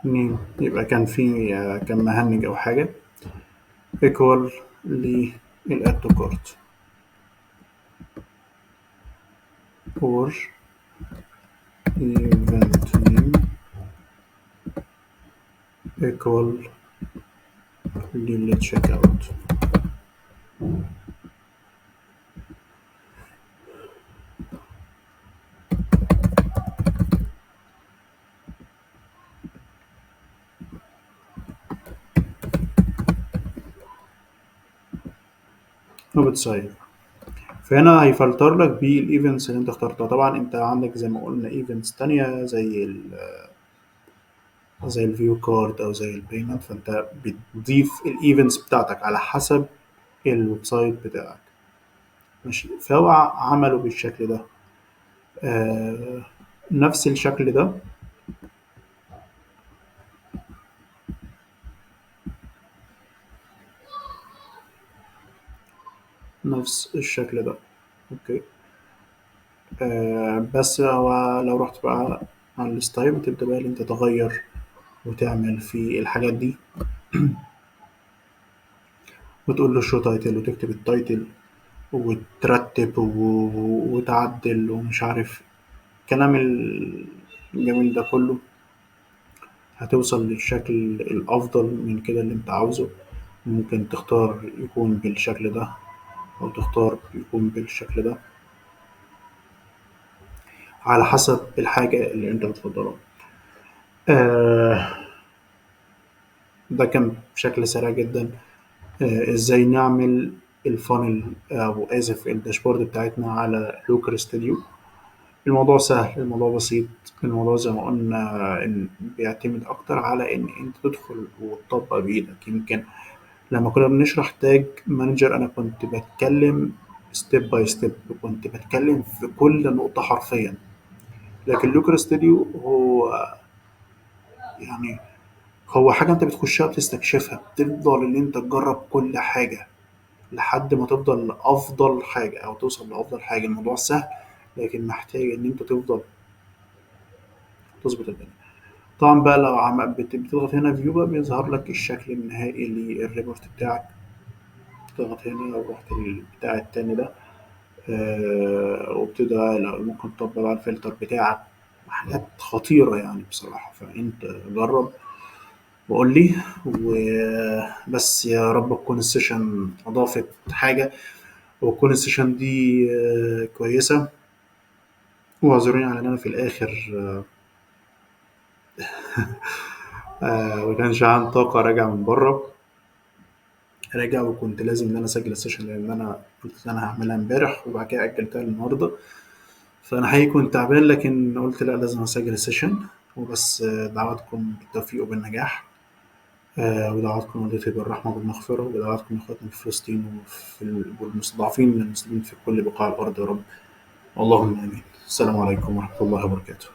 name، يبقى كان في كان مهنج او حاجة، equal لل add to cart or event name equal لل checkout. وبتسيف. فهنا هيفلتر لك بال events اللي انت اخترتها. طبعا انت عندك زي ما قلنا events تانية زي ال view cart او زي ال payment، فانت بتضيف ال events بتاعتك على حسب ال website بتاعك. ماشي، فهو عمله بالشكل ده، نفس الشكل ده. نفس الشكل ده. okay، بس هو لو رحت بقى على ال style تبدأ بقى ان انت تغير وتعمل في الحاجات دي، وتقول له show title وتكتب ال title وترتب وتعدل ومش عارف الكلام الجميل ده كله. هتوصل للشكل الأفضل من كده اللي انت عاوزه. ممكن تختار يكون بالشكل ده أو تختار يكون بالشكل ده على حسب الحاجة اللي انت بتفضلها. ده كان بشكل سريع جدا. ازاي نعمل ال funnel او اسف ال dashboard بتاعتنا على Looker Studio. الموضوع سهل، الموضوع بسيط، الموضوع زي ما قلنا إن بيعتمد اكتر على ان انت تدخل وتطبق بايدك. يمكن لما كنا بنشرح Tag Manager انا كنت بتكلم step by step، كنت بتكلم في كل نقطة حرفيا، لكن Looker Studio هو يعني هو حاجة انت بتخشها بتستكشفها، بتفضل ان انت تجرب كل حاجة لحد ما تفضل لأفضل حاجة أو توصل لأفضل حاجة. الموضوع سهل لكن محتاج إن أنت تفضل تظبط الدنيا. طبعا بقى لو بتضغط هنا view بقى بيظهر لك الشكل النهائي لل report بتاعك. تضغط هنا لو رحت للبتاع التاني ده، وبتبدأ لو ممكن تطبق بقى الفلتر بتاعك، حاجات خطيرة يعني بصراحة. فأنت جرب وقول لي، وبس يا رب تكون ال session أضافت حاجة وتكون ال session دي كويسة. واعذروني على إن أنا في الآخر ما كانش عندي طاقة، راجع من بره، راجع وكنت لازم إن أنا أسجل ال session لأن أنا قلت إن أنا هعملها امبارح وبعد كده أجلتها للنهاردة. فأنا حقيقي كنت تعبان لكن قلت لا لازم أسجل ال session. وبس، دعواتكم بالتوفيق وبالنجاح، ودعواتكم والدتي بالرحمة والمغفرة، ودعواتكم لإخواتنا في فلسطين والمستضعفين من المسلمين في كل بقاع الأرض يا رب. اللهم آمين. السلام عليكم ورحمة الله وبركاته.